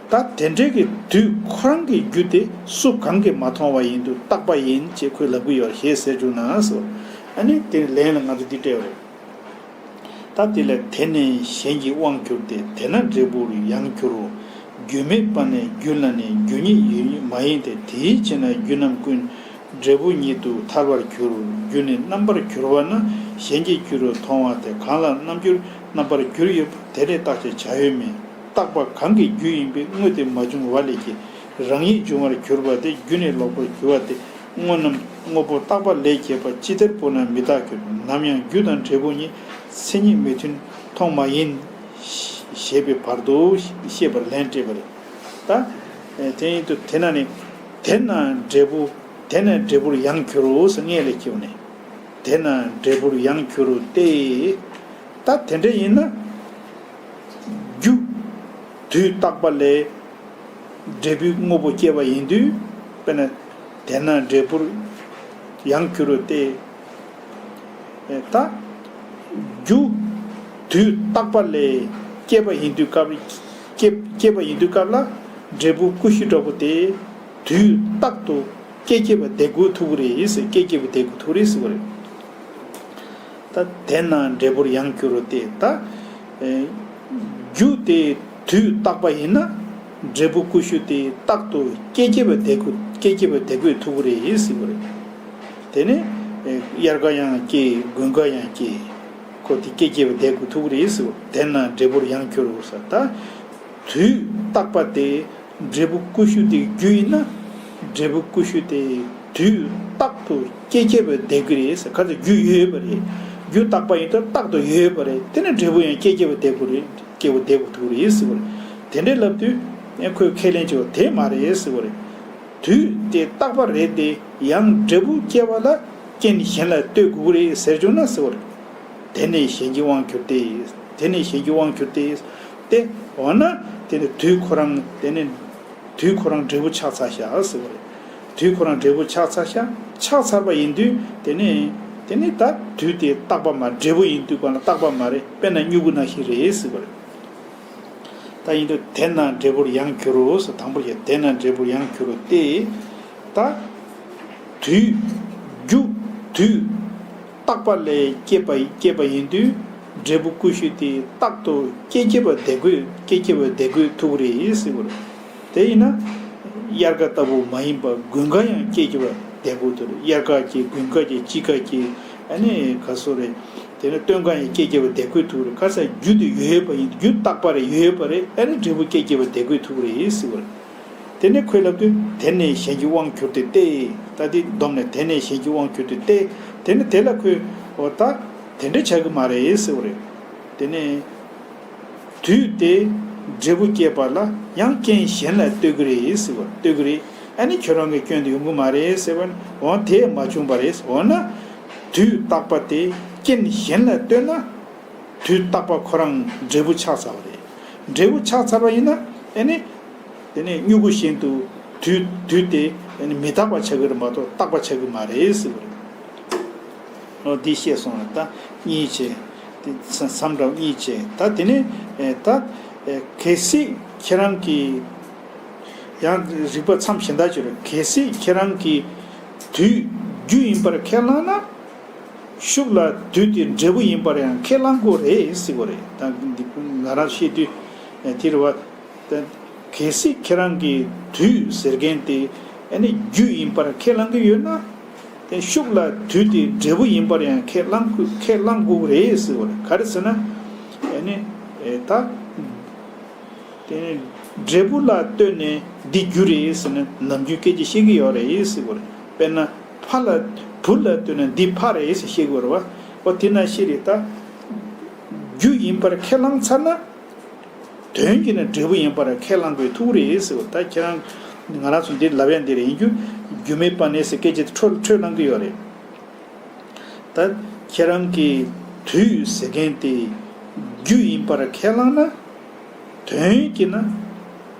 ད་དེ་འདྲའི་གི་དུས་ཁོ་རང་གི་རྒྱུ་དེ་སུ་གང་གིས་མ་མཐོང་བ་ཡིན་དུས་རྟག་པ་ཡིན་ཅེས་ཁོས་ལབ་ཀྱི་ཡོད་ཞེས་ཟེར་བྱུང་ན་ཟེར་བ། ཨ་ནི་དེ་ལན་ལ་ང་ཚོ་འདི་སྤྲད་པ་རེད། ད་དེ་ལ་དེ་ནི་གཞན་གྱི་དབང་གྱུར་ཏེ། དེས་ན་འབྲས་བུར་ཡང་འགྱུར་རོ། རྒྱུ་མེད་པ་ནས་རྒྱུ་ལ་ནི་རྒྱུ་ཉིད་ཡོད་མ་ཡིན་ཏེ། དེའི་ཕྱིར་ན་རྒྱུ་རྣམས་ཀུན་འབྲས་བུ་ཉིད་དུ་ཐལ་བར་འགྱུར། རྒྱུ་ནི་རྣམ་པར་གྱུར་པ་ན་གཞན་གྱི་རྒྱུ་རུ་མཐོང་བ་སྟེ། གང་ལ་རྣམ་འགྱུར་རྣམ་པར་གྱུར་ཡོད་པ་དེ་ལས་བརྟག་ཅིང་བྱ་འོས་མིན། རྟག་པ་གང་གི་རྒྱུ་ཡིན་པའི་དངོས་དེ་མ་བྱུང་བ་ལས་ཀྱི། རང་ཉིད་འབྱུང་བར་གྱུར་པ་དེ་རྒྱུ་ནི་ལོག་པར་གྱུར་པ་སྟེ། དངོས་རྣམས་དངོས་པོ་རྟག་པ་ལས་སྐྱེས་པ་ཅི་ལྟར་བུ་ན་མི་རྟག་འགྱུར། ནམ་ཡང་རྒྱུ་དང་འབྲས་བུ་གཉིས། མཚན་ཉིད་མི་མཐུན་མཐོང་མ་ཡིན། ཞེས་པའི་བར་དུ་བཤད་པར་ལན་སྤྲད་པ་རེད། ད་དེ་ཡིན་དུས་དེ་ན་ནི། དེས་ན་འབྲས་བུ། དེས་ན་འབྲས་བུར་ཡང་འགྱུར་རོ་ཟེར་སྔོན་ལ་སྐྱེས་པ་ནས། དེས་ན་འབྲས་བུར་ཡང་འགྱུར་རོ་སྟེ། ད་དེ་འདྲ་ཡིན་ན། རྒྱུ། དུས་རྟག་པ་ལས་འབྲས་བུའི་དངོས་པོ་སྐྱེ་བ་ཡིན་དུས། དཔེར་ན། དེས་ན་འབྲས་བུར་ཡང་འགྱུར་རོ་སྟེ། ད་རྒྱུ། དུས་རྟག་པ་ལས་སྐྱེས་པ་ཡིན་དུས་སྐབས། སྐྱེས་སྐྱེས་པ་ཡིན་དུས་སྐབས་ལ་འབྲས་བུ་ཀུ་ཤུ་འདྲ་པོ་དེ་དུས་རྟག་ཏུ་སྐྱེ་སྐྱེ་བ་དེ་དགོས་ཐུག་གི་རེད་ཟེར། སྐྱེ་སྐྱེ་བ་དེ་དགོས་ཐུག་རེད་ཟེར་བ་རེད། ད་དེས་ན་འབྲས་བུར་ཡང་འགྱུར་རོ་སྟེ། ད་ཨེ་རྒྱུ་དེ་དུས་རྟག་པ་ཡིན་ན་འབྲས་བུ་ཀུ་ཤུ་དེ་རྟག་ཏུ་སྐྱེ་སྐྱེ་བ་དེ་དགོས། སྐྱེ་སྐྱེ་བ་དེ་དགོས་ཐུག་གི་རེད་ཟེར་བ་རེད། དེ་ནས་ཨེ་དབྱར་ཁ་ཡང་སྐྱེ། དགུན་ཁ་ཡང་སྐྱེ། ཁོ་དེ་སྐྱེ་སྐྱེ་བ་དེ་དགོས་ཐུག་གི་རེད་ཟེར་བ། དེས་ན་འབྲས་བུར་ཡང་འགྱུར་རོ་ཟེར། ད་དུས་རྟག་པ་དེ་འབྲས་བུ་ཀུ་ཤུ་དེ་རྒྱུ་ཡིན་ན། འབྲས་བུ་ཀུ་ཤུ་དེ་དུས་རྟག་ཏུ་སྐྱེ་སྐྱེ་བ་དེ་དགོས་རེད་ཟེར། ག་ཚོད་རྒྱུ་ཡོད་པ་རེད། རྒྱུ་རྟག་པ་ཡིན་ད་རྟག་ཏུ་ཡོད་པ་རེད། དེ་ནས་འབྲས་བུ་ཡང་སྐྱེ་སྐྱེ་བ་དེ་དགོས་རེད། སྐྱེ་བ་དེ་དགོས་ཐུག་རེད་ཟེར་བ་རེད། དེ་འདྲའི་ལབ་དུས་ཨེ་ཁོས་ཁས་ལེན་བྱས་པ་དེ་མ་རེད་ཟེར་བ་རེད། དུས་དེ་རྟག་པ་རེད་དེ། ཡང་འབྲས་བུ་སྐྱེ་བ་ལ་རྐྱེན་གཞན་ལ་ལྟོས་དགོས་རེད་ཟེར་བྱུང་ན་ཟེར་བ་རེད། དེ་ནས་གཞན་གྱིས་དབང་གྱུར་ཏེ། དེ་ནས་གཞན་གྱིས་དབང་གྱུར་ཏེ། དེ་འོ་ན་དེ་ནི་དུས་ཁོ་རང་། དེ་ནི་དུས་ཁོ་རང་འབྲས་བུ་ཆགས་ཚར་ཤག་ཟེར་བ་རེད། དུས་ཁོ་རང་འབྲས་བུ་ཆགས་ཚར་ཤག་ཆགས་ཚར་བ་ཡིན་དུས་དེ་ནི། དེ་ནི་ད་དུས་དེ་རྟག་པ་མ། འབྲས་བུ་ཡིན་དུས་གང་ལ་རྟག་པ་མ་རེད། དཔེར་ན་མྱུ་གུ་ནང་བཞིན་རེད་ཟེར་བ་རེད། ད་ཡིན་དུས་དེས་ན་འབྲས་བུར་ཡང་འགྱུར་རོ་ཟེར། དང་པོ་ཡ་དེས་ན་འབྲས་བུར་ཡང་འགྱུར་རོ་སྟེ། ད་དུས་རྒྱུ་དུས་རྟག་པ་ལས་སྐྱེས་པ་སྐྱེས་པ་ཡིན་དུས་འབྲས་བུ་ཀུ་ཤུ་དེ་རྟག་ཏུ་སྐྱེ་སྐྱེ་བ་དེ་དགོས། སྐྱེ་སྐྱེ་བ་དེ་དགོས་ཐུག་རེད་ཟེར་བ་རེད། དེ་ཡིན་ན་དབྱར་ཁ་ལྟ་བུ་མ་ཡིན་པ་དགུན་ཁ་ཡང་སྐྱེ་སྐྱེ་བ་དེ་དགོས་ཐུག་རེད། དབྱར་ཁ་སྐྱེ། དགུན་ཁ་སྐྱེ། དཔྱིད་ཁ་སྐྱེ། ཨ་ནི་ག་སོ་རེད། དེ་ནས་སྟོན་ཁ་ཡང་སྐྱེ་སྐྱེ་བ་དེ་དགོས་ཐུག་རེད། ག་ས་རྒྱུ་དེ་ཡོད་པ་ཡིན། རྒྱུ་རྟག་པ་རེད། ཡོད་པ་རེད། ཨ་ནི་འབྲས་བུ་སྐྱེ་སྐྱེ་བ་དེ་དགོས་ཐུག་རེད་ཟེར་བ་རེད། དེ་ནས་ཁོས་ལབ་དུས་དེ་ནས་གཞན་གྱིས་དབང་གྱུར་ཏེ་སྟེ། ད་དེ་བསྡོམས་ནས་དེ་ནས་གཞན་གྱིས་དབང་གྱུར་ཏེ་སྟེ། དེ་ནས་དེ་ལ་ཁོས་འོ་ད་དེ་འདྲ་ཆགས་ཀྱི་མ་རེད་ཟེར་བ་རེད། དེ་ནས་དུས་དེ་འབྲས་བུ་སྐྱེས་པ་ལ་ཡང་རྐྱེན་གཞན་ལ་ལྟོས་ཀྱི་རེད་ཟེར་བ། ལྟོས་ཀྱི་རེད། ཨ་ནི་ཁྱོད་རང་གི་སྐྱོན་དེ་ཡོང་གི་མ་རེད་ཟེར་བ་ནི། འོ་དེ་མ་བྱུང་བ་རེད། འོ་ན་དུས་རྟག་པ་དེ་རྐྱེན་གཞན་ལ་ལྟོས་ན། དུས་རྟག་པ་ཁོ་རང་འབྲས་བུ་ཆགས་ཚར་བ་རེད། འབྲས་བུ་ཆགས་ཚར་བ་ཡིན་ན་ཨེ་ནི། དེ་ནས་མྱུ་གུ་བཞིན་དུ་དུས་དུས་དེ་ཨེ་ནི་མི་རྟག་པ་ཆགས་ཀྱི་རེད་མ་གཏོགས་རྟག་པ་ཆགས་ཀྱི་མ་རེད་ཟེར་བ་རེད། ཨོ་འདི་ཤེས་སོང་ལ། ད་གཉིས་བྱས། དེ་ས་མཚམས་འདྲ་བ་གཉིས་བྱས། ད་དེ་ནས་ཨེ་ད་ཨེ་གལ་སྲིད་ཁྱེད་རང་གིས། ཡང་རིགས་པ་མཚམས་གཞན་དག་ཅིག་རེད། གལ་སྲིད་ཁྱེད་རང་གིས་དུས་རྒྱུ་ཡིན་པར་ཁས་བླངས་ན། ཤུགས་ལ་དུས་དེ་འབྲས་བུ་ཡིན་པར་ཡང་ཁས་བླང་དགོས་རེད་ཟེར་བ་རེད། ད་འདི་ང་རང་བཤད་དུས་དེ་རེད་བ། ད་གལ་སྲིད་ཁྱེད་རང་གིས་དུས་ཟེར་མཁན་དེ་ཨ་ནི་རྒྱུ་ཡིན་པར་ཁས་བླང་གི་ཡོད་ན། དེ་ཤུགས་ལ་དུས་དེ་འབྲས་བུ་ཡིན་པར་ཡང་ཁས་བླང་དགོས། ཁས་བླང་དགོས་རེད་ཟེར་བ་རེད། ག་རེ་ཟེར་ན། ཨ་ནི་ཨེ་ད། དེ་ནས་འབྲས་བུ་ལ་ལྟོས་ནས་འདི་རྒྱུ་རེད་ཟེར་ནས་ནམ་རྒྱུན་སྐད་ཆ་བཤད་ཀྱི་ཡོད་རེད་ཟེར་བ་རེད། དཔེར་ན་ཕ་ལ་བུ་ལ་ལྟོས་ནས་འདི་ཕ་རེད་ཟེར་བཤད་ཀྱི་ཡོད་རེད་བ། འོ་དེ་ནང་བཞིན་རེད། ད་རྒྱུ་ཡིན་པར་ཁས་བླངས་ཚར་ན། དོན་གྱིས་ནི་འབྲས་བུ་ཡིན་པར་ཁས་བླང་དགོས་ཐུག་རེད་ཟེར་བ། ད་ཁྱེད་རང་ང་རང་ཚོ་འདི་ལབ་ཡ་འདི་རེད། ཡིན་རྒྱུ་རྒྱུ་མེད་པ་ནས་ཟེར་སྐད་ཆ་དེ་འཕྲོ་འཕྲོས་གནང་གི་ཡོད་རེད། ད་ཁྱེད་རང་གིས་དུས་ཟེར་མཁན་དེ་རྒྱུ་ཡིན་པར་ཁས་བླངས་ན། དོན་གྱིས་ན་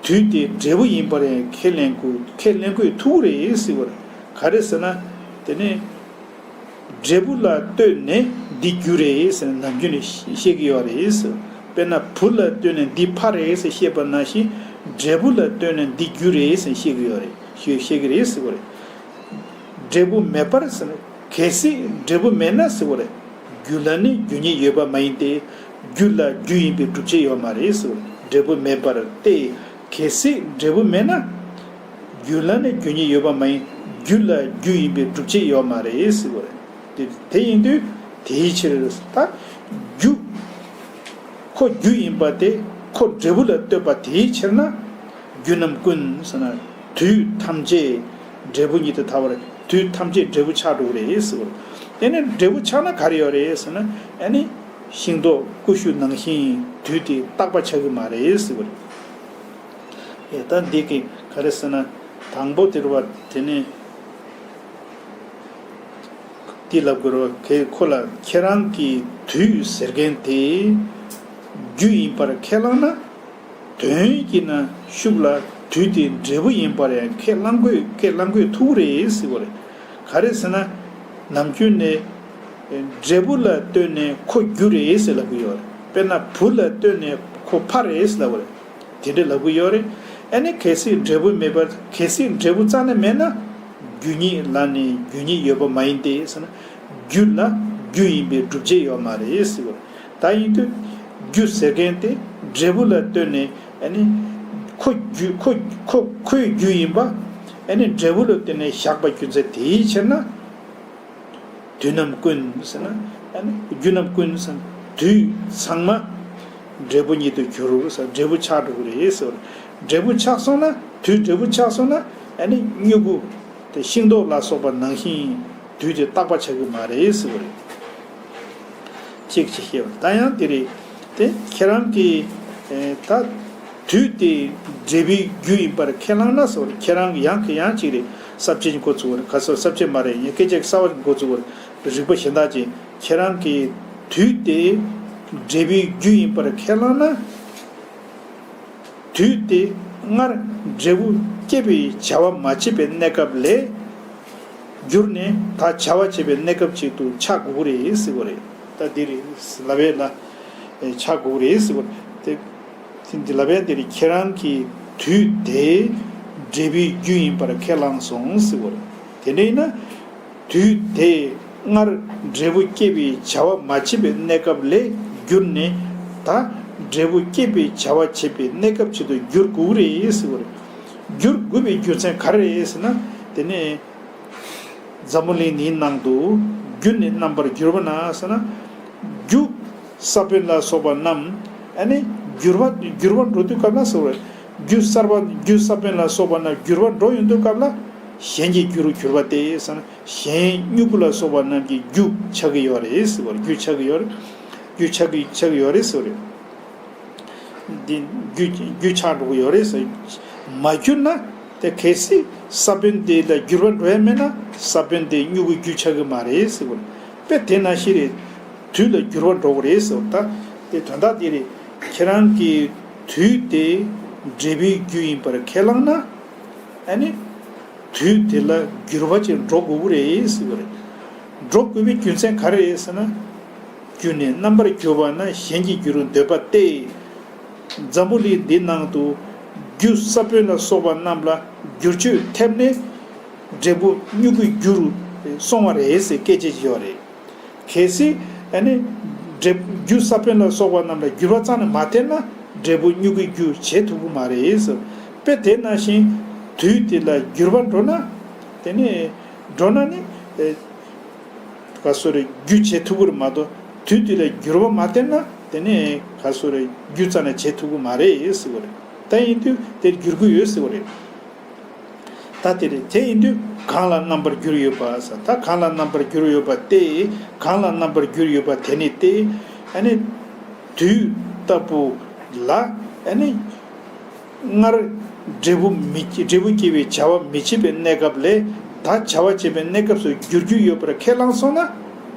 དུས་དེ་འབྲས་བུ་ཡིན་པར་ཡང་ཁས་ལེན་དགོས། ཁས་ལེན་དགོས་ཐུག་རེད་ཟེར་བ་རེད། ག་རེ་ཟེར་ན། དེ་ནས་འབྲས་བུ་ལ་ལྟོས་ནས་འདི་རྒྱུ་རེད་ཟེར་ནས་ནམ་རྒྱུན་ནས་བཤད་ཀྱི་ཡོད་རེད་ཟེར། དཔེར་ན་བུ་ལ་ལྟོས་ནས་འདི་ཕ་རེད་ཟེར་བཤད་པ་ནང་བཞིན་འབྲས་བུ་ལ་ལྟོས་ནས་འདི་རྒྱུ་རེད་ཟེར་བཤད་ཀྱི་ཡོད་རེད། བཤད་བཤད་ཀྱི་རེད་ཟེར་བ་རེད། འབྲས་བུ་མེད་པར་ཟེར་ན། གལ་སྲིད་འབྲས་བུ་མེད་ན་ཟེར་བ་རེད། རྒྱུ་ལ་ནི་རྒྱུ་ཉིད་ཡོད་པ་མ་ཡིན་ཏེ། རྒྱུ་ལ་རྒྱུ་ཡིན་པའི་སྒྲུབ་བྱེད་ཡོད་མ་རེད་ཟེར་བ་རེད། འབྲས་བུ་མེད་པར་ཏེ། གལ་སྲིད་འབྲས་བུ་མེད་ན། རྒྱུ་ལ་ནི་རྒྱུ་ཉིད་ཡོད་པ་མ་ཡིན། རྒྱུ་ལ་རྒྱུ་ཡིན་པའི་སྒྲུབ་བྱེད་ཡོད་མ་རེད་ཟེར་བ་རེད། དེ་དེ་ཡིན་དུས་དེའི་ཕྱིར་ད་རྒྱུ། ཁོ་རྒྱུ་ཡིན་པ་དེ་ཁོ་འབྲས་བུ་ལ་ལྟོས་པ་དེའི་ཕྱིར་ན། རྒྱུ་རྣམས་ཀུན་ཟེར་ན་དུས་ཐམས་ཅད་འབྲས་བུ་ཉིད་དུ་ཐལ་བར་དུས་ཐམས་ཅད་འབྲས་བུ་ཆགས་འགྲོ་གི་རེད་ཟེར་བ་རེད། དེ་ནས་འབྲས་བུ་ཆགས་ན་ག་རེ་ཡོད་རེད་ཟེར་ན། ཨ་ནི་ཤིང་ཏོག་ཀུ་ཤུ་ནང་བཞིན་དུས་དེ་རྟག་པ་ཆགས་ཀྱི་མ་རེད་ཟེར་བ་རེད། ཨེ་ད་འདི་གི་ག་རེ་ཟེར་ན། དང་པོ་དེ་རེད་བ། དེ་ནས་འདི་ལབ་དགོས་རེད་བ། ཁོ་ལ་ཁྱེད་རང་གིས་དུས་ཟེར་མཁན་དེ་རྒྱུ་ཡིན་པར་ཁས་བླངས་ན། དོན་གྱིས་ན་ཤུགས་ལ་དུས་དེ་འབྲས་བུ་ཡིན་པར་ཡང་ཁས་བླང་དགོས། ཁས་བླང་དགོས་ཐུག་རེད་ཟེར་བ་རེད། ག་རེ་ཟེར་ན། ནམ་རྒྱུན་ནས་འབྲས་བུ་ལ་ལྟོས་ནས་ཁོ་རྒྱུ་རེད་ཟེར་ལབ་ཀྱི་ཡོད་རེད། དཔེར་ན་བུ་ལ་ལྟོས་ནས་ཁོ་ཕ་རེད་ལབ་པ་རེད། དེ་འདྲ་ལབ་གི་ཡོད་རེད། ཨ་ནི་གལ་སྲིད་འབྲས་བུ་མེད་པར་གལ་སྲིད་འབྲས་བུ་རྩ་ནས་མེད་ན། རྒྱུ་ཉིད་ལ་ནི་རྒྱུ་ཉིད་ཡོད་པ་མ་ཡིན་ཏེ་ཟེར་ན། རྒྱུ་ལ་རྒྱུ་ཡིན་པའི་སྒྲུབ་བྱེད་ཡོད་མ་རེད་ཟེར་བ་རེད། ད་ཡིན་དུས་རྒྱུ་ཟེར་མཁན་དེ་འབྲས་བུ་ལ་ལྟོས་ནས། ཨ་ནི་ཁོ་རྒྱུ་ཁོ་ཁོ་ཁོའི་རྒྱུ་ཡིན་པ། ཨ་ནི་འབྲས་བུ་ལ་ལྟོས་ནས་བཞག་པ་རྒྱུ་མཚན་དེའི་ཕྱིར་ན། དུས་རྣམས་ཀུན་ཟེར་ན། ཨ་ནི་རྒྱུ་རྣམས་ཀུན་ཟེར་ན་དུས་ཚང་མ་འབྲས་བུ་ཉིད་དུ་འགྱུར་ཟེར། འབྲས་བུ་ཆགས་འགྲོ་གི་རེད་ཟེར། འབྲས་བུ་ཆགས་སོང་ན། དུས་འབྲས་བུ་ཆགས་སོང་ན། ཨ་ནི་མྱུ་གུ་དེ་ཤིང་ཏོག་ལ་སོགས་པ་ནང་བཞིན་དུས་དེ་རྟག་པ་ཆགས་ཀྱི་མ་རེད་ཟེར་བ་རེད། གཅིག་ཅིག་བཤད་པ་ད་ཡང་དེ་རེད། དེ་ཁྱེད་རང་གིས་ཨེ་ད་དུས་དེ་འབྲས་བུའི་རྒྱུ་ཡིན་པར་ཁས་བླངས་ན་ཟེར་བ་རེད། ཁྱེད་རང་གིས་ཡང་གི་ཡང་གཅིག་རེད། ས་བཅད་འགོ་ཚུགས་པ་རེད། ག་ས་ས་བཅད་མ་རེད། ཡང་སྐད་ཆ་གསར་བ་འགོ་ཚུགས་པ་རེད། རིགས་པ་གཞན་དག་ཅིག་ཁྱེད་རང་གིས་དུས་དེ་འབྲས་བུའི་རྒྱུ་ཡིན་པར་ཁས་བླངས་ན། དུས་དེ་སྔར་འབྲས་བུ་སྐྱེད་པའི་བྱ་བ་མ་བྱས་པའི་གནས་སྐབས་ལས་གྱུར་ནས་ད་བྱ་བ་བྱེད་པའི་གནས་སྐབས་ཅིག་ཏུ་ཆགས་དགོས་ཀྱི་རེད་ཟེར་བ་རེད། ད་འདི་རེད་ལབ་པས་ལ། ཆགས་དགོས་ཀྱི་རེད་ཟེར་བ་རེད། དེ་འདི་ལབ་པས་འདི་རེད། ཁྱེད་རང་གིས་དུས་དེ་འབྲས་བུའི་རྒྱུ་ཡིན་པར་ཁས་བླངས་སོང་ཟེར་བ་རེད། དེ་འདྲ་ཡིན་ན། དུས་དེ་སྔར་འབྲས་བུ་སྐྱེད་པའི་བྱ་བ་མ་བྱས་པའི་གནས་སྐབས་ལས་གྱུར་ནས་ད་འབྲས་བུ་སྐྱེད་པའི་བྱ་བ་བྱེད་པའི་གནས་སྐབས་ཅིག་ཏུ་འགྱུར་དགོས་རེད་ཟེར་བ་རེད། འགྱུར་དགོས་པའི་རྒྱུ་མཚན་ག་རེ་རེད་ཟེར་ན། དེ་ནས་འཛམ་བུ་གླིང་འདིའི་ནང་དུ་རྒྱུ་ནི་རྣམ་པར་གྱུར་པ་ན་ཟེར་ན། རྒྱུ་ས་བོན་ལ་སོགས་པ་རྣམས་ཨ་ནི་འགྱུར་བ་འགྱུར་བ་འགྲོ་དུས་སྐབས་ལ་ཟེར་བ་རེད། རྒྱུ་གསར་པ་རྒྱུ་ས་བོན་ལ་སོགས་པ་རྣམས་འགྱུར་བ་འགྲོ་ཡོང་དུས་སྐབས་ལ་གཞན་གྱི་རྒྱུ་རུ་གྱུར་པ་སྟེ་ཟེར་ན། གཞན་མྱུ་གུ་ལ་སོགས་པ་རྣམས་ཀྱི་རྒྱུ་ཆགས་ཀྱི་ཡོད་རེད་ཟེར་བ་རེད། རྒྱུ་ཆགས་ཀྱི་ཡོད་རེད། རྒྱུ་ཆགས་ཀྱི་ཆགས་ཀྱི་ཡོད་རེད་ཟེར་བ་རེད། འདི་རྒྱུ་རྒྱུ་ཆགས་འགྲོ་གི་ཡོད་རེད་ཟེར། མ་གྱུར་ན་དེ་གལ་སྲིད་ས་བོན་དེ་ལ་འགྱུར་བ་འགྲོ་ཡ་མེད་ན་ས་བོན་དེ་མྱུ་གུ་རྒྱུ་ཆགས་ཀྱི་མ་རེད་ཟེར་བ་རེད། དཔེ་དེ་ནང་བཞིན་རེད། དུས་ལ་འགྱུར་བ་འགྲོ་གི་རེད་ཟེར་བ། ད་དེ་དོན་དག་དེ་རེད། ཁྱེད་རང་གིས་དུས་དེ་འབྲས་བུའི་རྒྱུ་ཡིན་པར་ཁས་བླངས་ན། ཨ་ནི། དུས་དེ་ལ་འགྱུར་བ་ཅིག་འགྲོ་དགོས་ཀྱི་རེད་ཟེར་བ་རེད། འགྲོ་དགོས་པའི་རྒྱུ་མཚན་ག་རེ་རེད་ཟེར་ན། རྒྱུ་ནི་རྣམ་པར་གྱུར་པ་ན་གཞན་གྱི་རྒྱུ་རུ་འདོད་པ་སྟེ། འཛམ་བུ་གླིང་འདི་ནང་དུ་རྒྱུ་ས་བོན་ལ་སོགས་པ་རྣམས་ལ་བསྒྱུར་བཅོས་ཐེབས་ནས་འབྲས་བུ་མྱུ་གུའི་རྒྱུ་རུ་སོང་བ་རེད་ཟེར་སྐད་ཆ་ཅིག་ཡོད་རེད། གལ་སྲིད་ཨ་ནི་འབྲས་རྒྱུ་ས་བོན་ལ་སོགས་པ་རྣམས་ལ་འགྱུར་བ་རྩ་ནས་མ་ཐེབས་ན་འབྲས་བུ་མྱུ་གུའི་རྒྱུ་བྱེད་ཐུབ་ཀྱི་མ་རེད་ཟེར། དཔེ་དེ་ནང་བཞིན་དུས་དེ་ལ་འགྱུར་བ་འགྲོ་ན། དེ་ནས་འགྲོ་ན་ནི་ཨེ་ག་སོ་རེ་རྒྱུ་བྱེད་ཐུབ་ཀྱི་རེད་མ་གཏོགས་དུས་དེ་ལ་འགྱུར་བ་མ་ཐེབས་ན་དེ་ནས་ག་སོ་རེ་རྒྱུ་རྩ་ནས་བྱེད་ཐུབ་ཀྱི་མ་རེད་ཟེར་བ་རེད། ད་ཡིན་དུས་དེ་འགྱུར་གྱི་ཡོད་ཟེར་བ་རེད། ད་དེ་རེད། དེ་ཡིན་དུས་གང་ལ་རྣམ་པར་གྱུར་ཡོད་པ་ཟེར། ད་གང་ལ་རྣམ་པར་གྱུར་ཡོད་པ་སྟེ། གང་ལ་རྣམ་པར་གྱུར་ཡོད་པ་དེ་ནི་སྟེ། ཨ་ནི་དུས་ལྟ་བུ་ལ་ཨ་ནི་སྔར་འབྲས་བུ་མི་འབྲས་བུ་སྐྱེ་བའི་བྱ་བ་མི་བྱེད་པའི་གནས་སྐབས་ལས་ད་བྱ་བ་བྱེད་པའི་གནས་སྐབས་སུ་འགྱུར་རྒྱུ་ཡོད་པར་ཁས་བླངས་སོང་ན།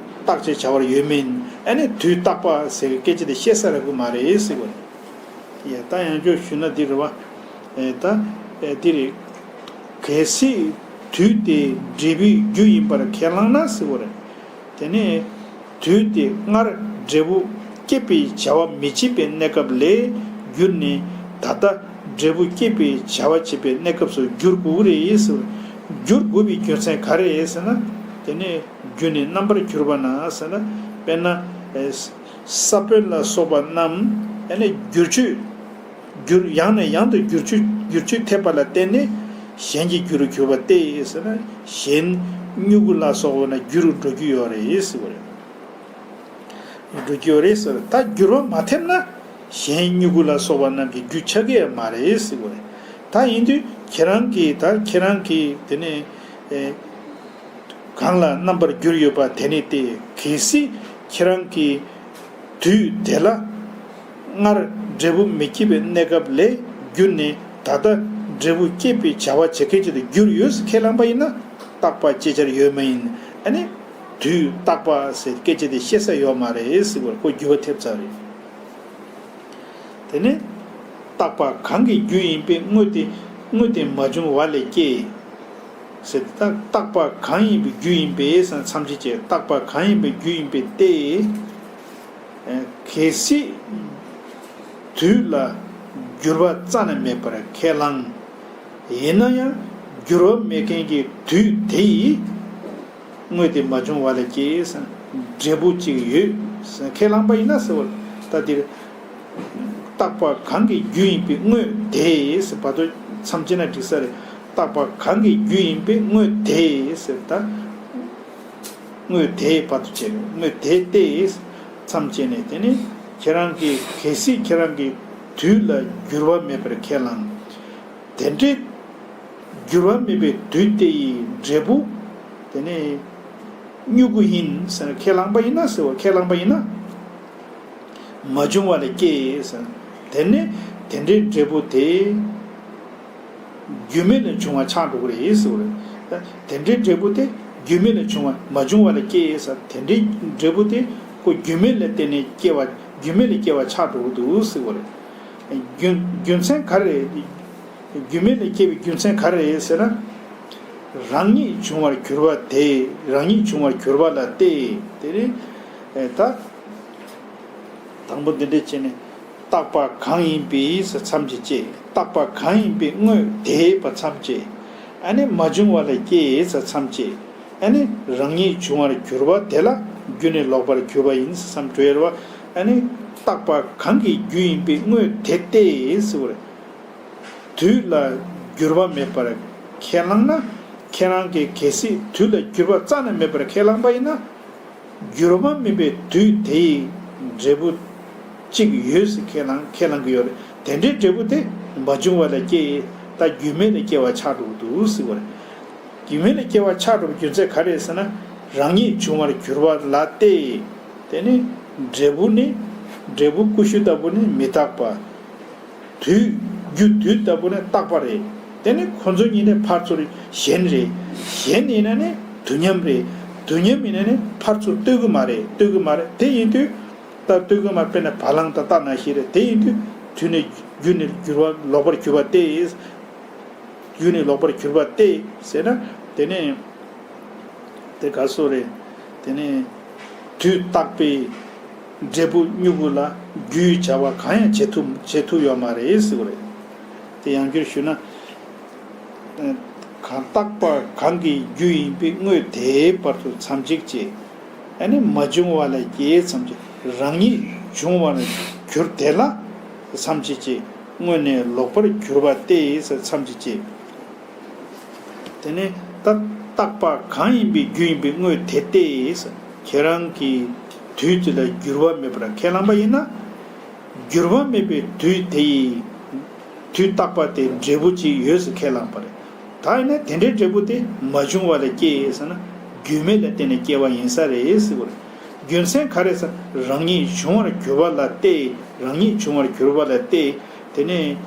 རྟག་ཅེས་བྱ་བར་ཡོད་མིན། ཨ་ནི་དུས་རྟག་པ་ཟེར་བའི་སྐད་ཆ་དེ་བཤད་ས་རག་གི་མ་རེད་ཟེར་བ་རེད། ཡ་ད་ཡང་བསྐྱར་ཞུས་ན་འདི་རེད་བ། ཨེ་ད་ཨེ་འདི་རེད། གལ་སྲིད་དུས་དེ་འབྲས་བུའི་རྒྱུ་ཡིན་པར་ཁས་བླངས་ན་ཟེར་བ་རེད། དེ་ནས་དུས་དེ་སྔར་འབྲས་བུ་སྐྱེད་པའི་བྱ་བ་མི་བྱེད་པའི་གནས་སྐབས་ལས་གྱུར་ནས་ད་ལྟ་འབྲས་བུ་སྐྱེད་པའི་བྱ་བ་བྱེད་པའི་གནས་སྐབས་སུ་འགྱུར་དགོས་ཀྱི་རེད་ཟེར་བ་རེད། འགྱུར་དགོས་པའི་རྒྱུ་མཚན་ག་རེ་རེད་ཟེར་ན། དེ་ནས་རྒྱུ་ནི་རྣམ་པར་གྱུར་པ་ན་ཟེར་ན། དཔེར་ན་ཨེ་ས་བོན་ལ་སོགས་པ་རྣམས་ཨ་ནི་བསྒྱུར་བཅོས་བསྒྱུར་ཡང་ནས་ཡང་དུ་བསྒྱུར་བཅོས་བསྒྱུར་བཅོས་ཐེབས་པ་ལ་བརྟེན་ནས་གཞན་གྱི་རྒྱུ་རུ་གྱུར་པ་སྟེ་ཟེར་ན། གཞན་མྱུ་གུ་ལ་སོགས་པ་ན་རྒྱུ་རུ་འགྲོ་རྒྱུ་ཡོད་རེད་ཟེར་བ་རེད། འགྲོ་རྒྱུ་ཡོད་རེད་ཟེར། ད་འགྱུར་བ་མ་ཐེབས་ན་གཞན་མྱུ་གུ་ལ་སོགས་པ་རྣམས་ཀྱི་རྒྱུ་ཆགས་ཀྱི་ཡང་མ་རེད་ཟེར་བ་རེད། ད་ཡིན་དུས་ཁྱེད་རང་གིས་ད་ཁྱེད་རང་གིས་དེ་ནས་ཨེ། གང་ལ་རྣམ་པར་གྱུར་ཡོད་པ་དེ་ནི་སྟེ། གལ་སྲིད་ཁྱེད་རང་གིས་དུས་དེ་ལ་སྔར་འབྲས་བུ་མི་སྐྱེད་པའི་གནས་སྐབས་ལས་གྱུར་ནས་ད་ལྟ་འབྲས་བུ་སྐྱེད་པའི་བྱ་བ་བྱེད་མཁན་ཅིག་ཏུ་གྱུར་ཡོད་ཟེར་ཁས་བླངས་པ་ཡིན་ན། རྟག་པ་ཅེས་བྱར་ཡོད་མ་ཡིན། ཨ་ནི་དུས་རྟག་པ་ཟེར་སྐད་ཆ་དེ་བཤད་ས་ཡོད་མ་རེད་ཟེར་བར་ཁོ་འགྱུར་བ་ཐེབས་ཚར་རེད། དེ་ནས་རྟག་པ་གང་གི་རྒྱུ་ཡིན་པས་དངོས་དེ་དངོས་དེ་མ་བྱུང་བ་ལས་སྐྱེ། ཟེར་ཏེ་ད་རྟག་པ་གང་ཡིན་པའི་རྒྱུ་ཡིན་པས་ཟེར་མཚམས་གཅོད་བྱས། རྟག་པ་གང་ཡིན་པའི་རྒྱུ་ཡིན་པས་ཏེ། གལ་སྲིད་དུས་ལ་འགྱུར་བ་རྩ་ནས་མེད་པར་ཁས་བླངས། ཡིན་ན་ཡང་འགྱུར་བ་མེད་མཁན་གྱི་དུས་དེ་ཡི་དངོས་དེ་མ་བྱུང་བ་ལས་སྐྱེས། འབྲས་བུ་གཅིག་ཡོད་ཁས་བླངས་པ་ཡིན་ན་ཟེར་བ། ད་འདིར་རྟག་པ་གང་གི་རྒྱུ་ཡིན་པའི་དངོས་དེ་ཟེར་བར་དུ་མཚམས་བཅད་ན་འགྲིག་ས་རེད། རྟག་པ་གང་གི་རྒྱུ་ཡིན་པའི་དངོས་དེ་ཟེར་ད། དངོས་དེ་བར་དུ་བྱས་ནས་དངོས་དེ་སྟེ། མཚམས་བཅད་ནས་དེ་ནི་ཁྱེད་རང་གིས་གལ་སྲིད་ཁྱེད་རང་གིས་དུས་ལ་འགྱུར་བ་མེད་པར་ཁས་བླངས། དེ་འདྲའི་འགྱུར་བ་མེད་པའི་དུས་དེ་ཡི་འབྲས་བུ་དེ་ནི་མྱུ་གུ་ཡིན་ཟེར་ཁས་བླངས་པ་ཡིན་ན་ཟེར་བ། ཁས་བླངས་པ་ཡིན་ན། མ་བྱུང་བ་ལས་སྐྱེས་ཟེར། དེ་ནི་དེ་འདྲའི་འབྲས་བུ་དེ། རྒྱུ་མེད་ལས་བྱུང་བ་ཆགས་འགྲོ་གི་རེད་ཟེར་བ་རེད། དེ་འདྲའི་འབྲས་བུ་དེ་རྒྱུ་མེད་ལས་བྱུང་བ་མ་བྱུང་བ་ལས་སྐྱེས་ཟེར། དེ་འདྲའི་འབྲས་བུ་དེ་ཁོ་རྒྱུ་མེད་ལ་བརྟེན་ནས་སྐྱེ་བ་རྒྱུ་མེད་ལས་སྐྱེ་བ་ཆགས་འགྲོ་གི་འདུག་ཟེར་བ་རེད། རྒྱུ་རྒྱུ་མཚན་ག་རེ་རེད། རྒྱུ་མེད་ལས་སྐྱེ་བའི་རྒྱུ་མཚན་ག་རེ་རེད་ཟེར་ན། རང་ཉིད་བྱུང་བར་གྱུར་པ་དེ་རང་ཉིད་བྱུང་བར་གྱུར་པ་ལ་བལྟས། དེ་ནི་ད། དང་པོ་འདི་འདྲ་བྱས་ནས། རྟག་པ་གང་ཡིན་པའི་ཟེར་མཚམས་ཀྱིས་བཅད། རྟག་པ་གང་ཡིན་པའི་དངོས་དེ་བར་མཚམས་བཅད། ཨ་ནི་མ་བྱུང་བ་ལས་སྐྱེས་ཟེར་མཚམས་བཅད། ཨ་ནི་རང་ཉིད་བྱུང་བར་གྱུར་པ་དེ་ལ་རྒྱུ་ནི་ལོག་པར་གྱུར་པ་ཡིན་ཟེར་མཚམས་གྲོལ་བ། ཨ་ནི་རྟག་པ་གང་གི་རྒྱུ་ཡིན་པའི་དངོས་དེ་སྟེ་ཟེར་བ་རེད། དུས་ལ་འགྱུར་བ་མེད་པར་ཁས་བླངས་ན། ཁྱེད་རང་གིས་གལ་སྲིད་དུས་ལ་འགྱུར་བ་རྩ་ནས་མེད་པར་ཁས་བླངས་པ་ཡིན་ན། འགྱུར་བ་མིན་པའི་དུས་དེ་ཡི་འབྲས་བུ་གཅིག་ཡོད་ཟེར་ཁས་བླངས་ཁས་བླངས་ཀྱི་ཡོད་རེད། དེ་འདྲའི་འབྲས་བུ་དེ་མ་བྱུང་བ་ལས་སྐྱེས། ད་རྒྱུ་མེད་ལས་སྐྱེ་བ་ཆགས་འགྲོ་གི་འདུག་ཟེར་བ་རེད། རྒྱུ་མེད་ལས་སྐྱེ་བ་ཆགས་འགྲོ་བའི་རྒྱུ་མཚན་ག་རེ་རེད་ཟེར་ན། རང་ཉིད་བྱུང་བར་གྱུར་པ་ལ་སྟེ། དེ་ནི་འབྲས་བུ་ནི། འབྲས་བུ་ཀུ་ཤུ་ལྟ་བུ་ནི་མི་རྟག་པ། དུས། རྒྱུ་དུས་ལྟ་བུ་ནི་རྟག་པ་རེད། དེ་ནི་ཁོ་ཚོ་གཉིས་ནི་ཕར་ཚུར་གཞན་རེད། གཞན་ཡིན་ན་ནི་དུས་མཉམ་རེད། དུས་མཉམ་ཡིན་ན་ནི་ཕར་ཚུར་ལྟོས་ཀྱི་མ་རེད། ལྟོས་ཀྱི་མ་རེད། དེ་ཡིན་དུས། ད་ལྟོས་ཀྱི་མ་རེད། དཔེར་ན་བ་ལང་དང་རྟ་ནང་བཞིན་རེད། དེ་ཡིན་དུས་དུས་ནི་རྒྱུ་ནི་འགྱུར་བ་ལོག་པར་གྱུར་པ་སྟེ། རྒྱུ་ནི་ལོག་པར་གྱུར་པ་སྟེ་ཟེར་ན། དེ་ནི། དེ་ག་སོ་རེད། དེ་ནི་དུས་རྟག་པའི་འབྲས་བུ་མྱུ་གུ་ལ་རྒྱུའི་བྱ་བ་གང་ཡང་བྱེད་ཐུབ་བྱེད་ཐུབ་ཡོད་མ་རེད་ཟེར་བ་རེད། དེ་ཡང་བསྐྱར་ཞུས་ན། གང་རྟག་པ་གང་གི་རྒྱུ་ཡིན་པའི་དངོས་དེའི་བར་དུ་མཚམས་གཅིག་བཅད། ཨ་ནི་མ་བྱུང་བ་ལས་སྐྱེས་མཚམས་གཅིག། རང་ཉིད་བྱུང་བར་གྱུར་དེ་ལ་མཚམས་གཅིག་བཅད། དངོས་ནས་ལོག་པར་གྱུར་པ་སྟེ་མཚམས་གཅིག་བཅད། དེ་ནས་ད་རྟག་པ་གང་ཡིན་པའི་རྒྱུ་ཡིན་པའི་དངོས་དེ་སྟེ། ཁྱེད་རང་གིས་དུས་དེ་ལ་འགྱུར་བ་མེད་པར་ཁས་བླངས་པ་ཡིན་ན། འགྱུར་བ་མེད་པའི་དུས་དེ་ཡི། དུས་རྟག་པ་དེ་འབྲས་བུ་ཅིག་ཡོད་ཟེར་ཁས་བླངས་པ་རེད། ད་ཡིན་ན་དེ་འདྲའི་འབྲས་བུ་དེ་མ་བྱུང་བ་ལས་སྐྱེས་ཟེར་ན། རྒྱུ་མེད་ལ་བརྟེན་ནས་སྐྱེ་བ་ཡིན་ས་རེད་ཟེར་བ་རེད། རྒྱུ་མཚན་ག་རེ་ཟེར། རང་ཉིད་བྱུང་བར་གྱུར་པ་ལ་བལྟས། རང་ཉིད་བྱུང་བར་གྱུར་པ་ལ་བལྟས། དེ་ནས།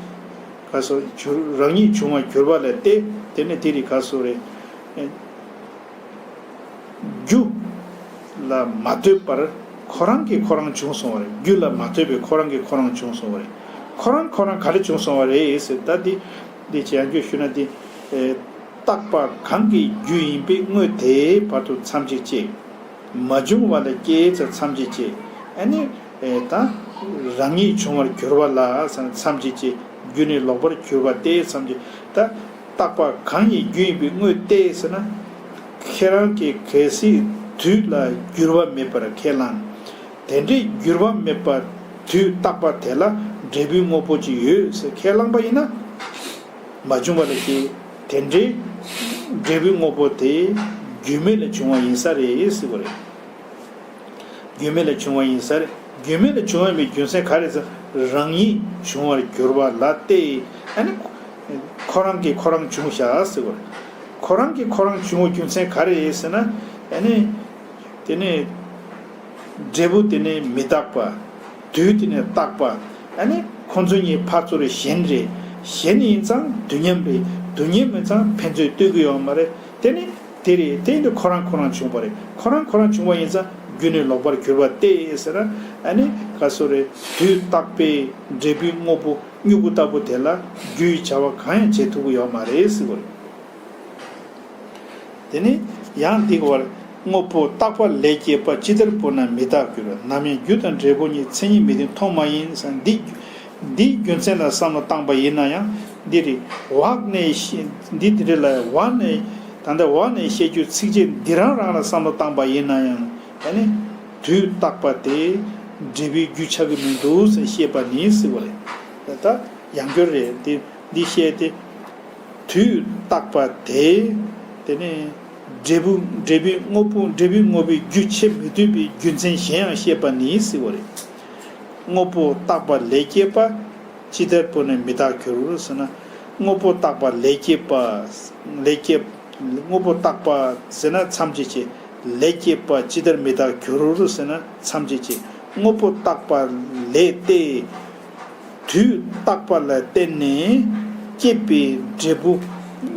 ག་སོ་གྱུར། རང་ཉིད་བྱུང་བར་གྱུར་པ་ལ་བལྟས། དེ་ནས་དེ་རིགས་ག་སོ་རེད། རྒྱུ་ལ་མ་ལྟོས་པར་ཁོ་རང་གིས་ཁོ་རང་བྱུང་སོང་བ་རེད། རྒྱུ་ལ་མ་ལྟོས་པའི་ཁོ་རང་གིས་ཁོ་རང་བྱུང་སོང་བ་རེད། ཁོ་རང་ཁོ་རང་ག་རེ་བྱུང་སོང་བ་རེད་ཟེར། ད་འདི་འདི་ཅི་ཡང་བསྐྱར་ཞུས་ན་འདི། རྟག་པ་གང་གི་རྒྱུ་ཡིན་པའི་དངོས་དེའི་བར་དུ་མཚམས་གཅིག་བཅད། མ་བྱུང་བ་ལ་སྐྱེས་ཚེ་མཚམས་གཅིག་བཅད། ཨ་ནི། ཨེ་ད། རང་ཉིད་བྱུང་བར་གྱུར་པ་ལ་མཚམས་གཅིག་བཅད། རྒྱུ་ནི་ལོག་པར་གྱུར་པ་སྟེ་མཚམས་གཅིག། ད། རྟག་པ་གང་ཡིན་རྒྱུ་ཡིན་པའི་དངོས་ཏེ་ཟེར་ན། ཁྱེད་རང་གིས་གལ་སྲིད་དུས་ལ་འགྱུར་བ་མེད་པར་ཁས་བླངས། དེ་འདྲའི་འགྱུར་བ་མེད་པ་དུས་རྟག་པ་དེ་ལ་འབྲས་བུའི་དངོས་པོ་ཅིག་ཡོད་ཟེར་ཁས་བླངས་པ་ཡིན་ན། མ་བྱུང་བ་ལས་སྐྱེས། དེ་འདྲའི་འབྲས་བུའི་དངོས་པོ་དེ་རྒྱུ་མེད་ལས་བྱུང་བ་ཡིན་ས་རེད་ཟེར་བ་རེད། རྒྱུ་མེད་ལས་བྱུང་བ་ཡིན་ས་རེད། རྒྱུ་མེད་ལས་བྱུང་བ་ཡིན་པའི་རྒྱུ་མཚན་ག་རེ་ཟེར། རང་ཉིད་བྱུང་བར་གྱུར་པ་ལ་སྟེ། ཨ་ནི། ཁོ་རང་གིས་ཁོ་རང་བྱུང་བཞག་ཟེར་བ་རེད། ཁོ་རང་གིས་ཁོ་རང་བྱུང་བའི་རྒྱུ་མཚན་ག་རེ་ཡིན་ཟེར་ན། ཨ་ནི། དེ་ནི། འབྲས་བུ་དེ་ནི་མི་རྟག་པ། དུས་དེ་ནི་རྟག་པ། ཨ་ནི་ཁོང་ཚོ་གཉིས་ཕར་ཚུར་གཞན་རེད། གཞན་ཡིན་ཙང་དུས་མཉམ་རེད། དུས་མཉམ་མིན་ཙང་ཕན་ཚུན་ལྟོས་ཀྱི་ཡོད་མ་རེད། དེ་ནི་དེ་རེད། དེ་ཡིན་དུས་ཁོ་རང་ཁོ་རང་བྱུང་བ་རེད། ཁོ་རང་ཁོ་རང་བྱུང་བ་ཡིན་ཙང་རྒྱུ་ནི་ལོག་པར་གྱུར་པ་སྟེ་ཟེར་ན། ཨ་ནི་ག་སོ་རེད། དུས་རྟག་པའི་འབྲས་བུའི་དངོས་པོ་མྱུ་གུ་ལྟ་བུ་དེ་ལ་རྒྱུའི་བྱ་བ་གང་ཡང་བྱེད་ཐུབ་ཀྱི་ཡོད་མ་རེད་ཟེར་བ་རེད། དེ་ནི་ཡང་འདི་ག་བར། དངོས་པོ་རྟག་པ་ལས་སྐྱེས་པ་ཅི་ལྟར་སྤོར་ན་མི་རྟག་འགྱུར། ནམ་ཡང་རྒྱུ་དང་འབྲས་བུ་གཉིས། མཚན་ཉིད་མི་མཐུན་མཐོང་མ་ཡིན་ཟེར། འདི་འདིའི་རྒྱུ་མཚན་ལ་བསམ་བློ་བཏང་པ་ཡིན་ན་ཡང་འདི་རེད། འོག་ནས་བཤད་འདི་འདི་རེད་ལ། འོག་ནས་ད་ལྟ་འོག་ནས་བཤད་རྒྱུ་ཚིགས་བཅད་འདི་རང་རང་ལ་བསམ་བློ་བཏང་པ་ཡིན་ན་ཡང་ཨ་ནི་དུས་རྟག་པ་དེ་འབྲས་བུའི་རྒྱུ་ཆགས་ཀྱི་མི་འདུག་ཟེར་བཤད་པ་ནི་ཟེར་བ་རེད། ད་ཡང་བསྐྱར་རེད། འདི་འདི་བཤད་དེ། དུས་རྟག་པ་དེ། དེ་ནས་འབྲས་བུ་འབྲས་བུའི་དངོས་པོ་འབྲས་བུའི་དངོས་པོའི་རྒྱུ་ཆེད་མི་འདོད་པའི་རྒྱུ་མཚན་གཞན་ཡང་བཤད་པ་ནི་ཟེར་བ་རེད། དངོས་པོ་རྟག་པ་ལས་སྐྱེས་པ་ཅི་ལྟར་སྤོར་ན་མི་རྟག་འགྱུར་ཟེར་ན། དངོས་པོ་རྟག་པ་ལས་སྐྱེས་པ་ལས་སྐྱེས། དངོས་པོ་རྟག་པ་ཟེར་ན་མཚམས་བཅད་བྱས། ལས་སྐྱེས་པ་ཅི་ལྟར་མི་རྟག་འགྱུར་ཟེར་ན་མཚམས་བཅད་བྱས། དངོས་པོ་རྟག་པ་ལས་ཏེ། དུས་རྟག་པ་ལ་བརྟེན་ནས་སྐྱེས་པའི་འབྲས་བུ་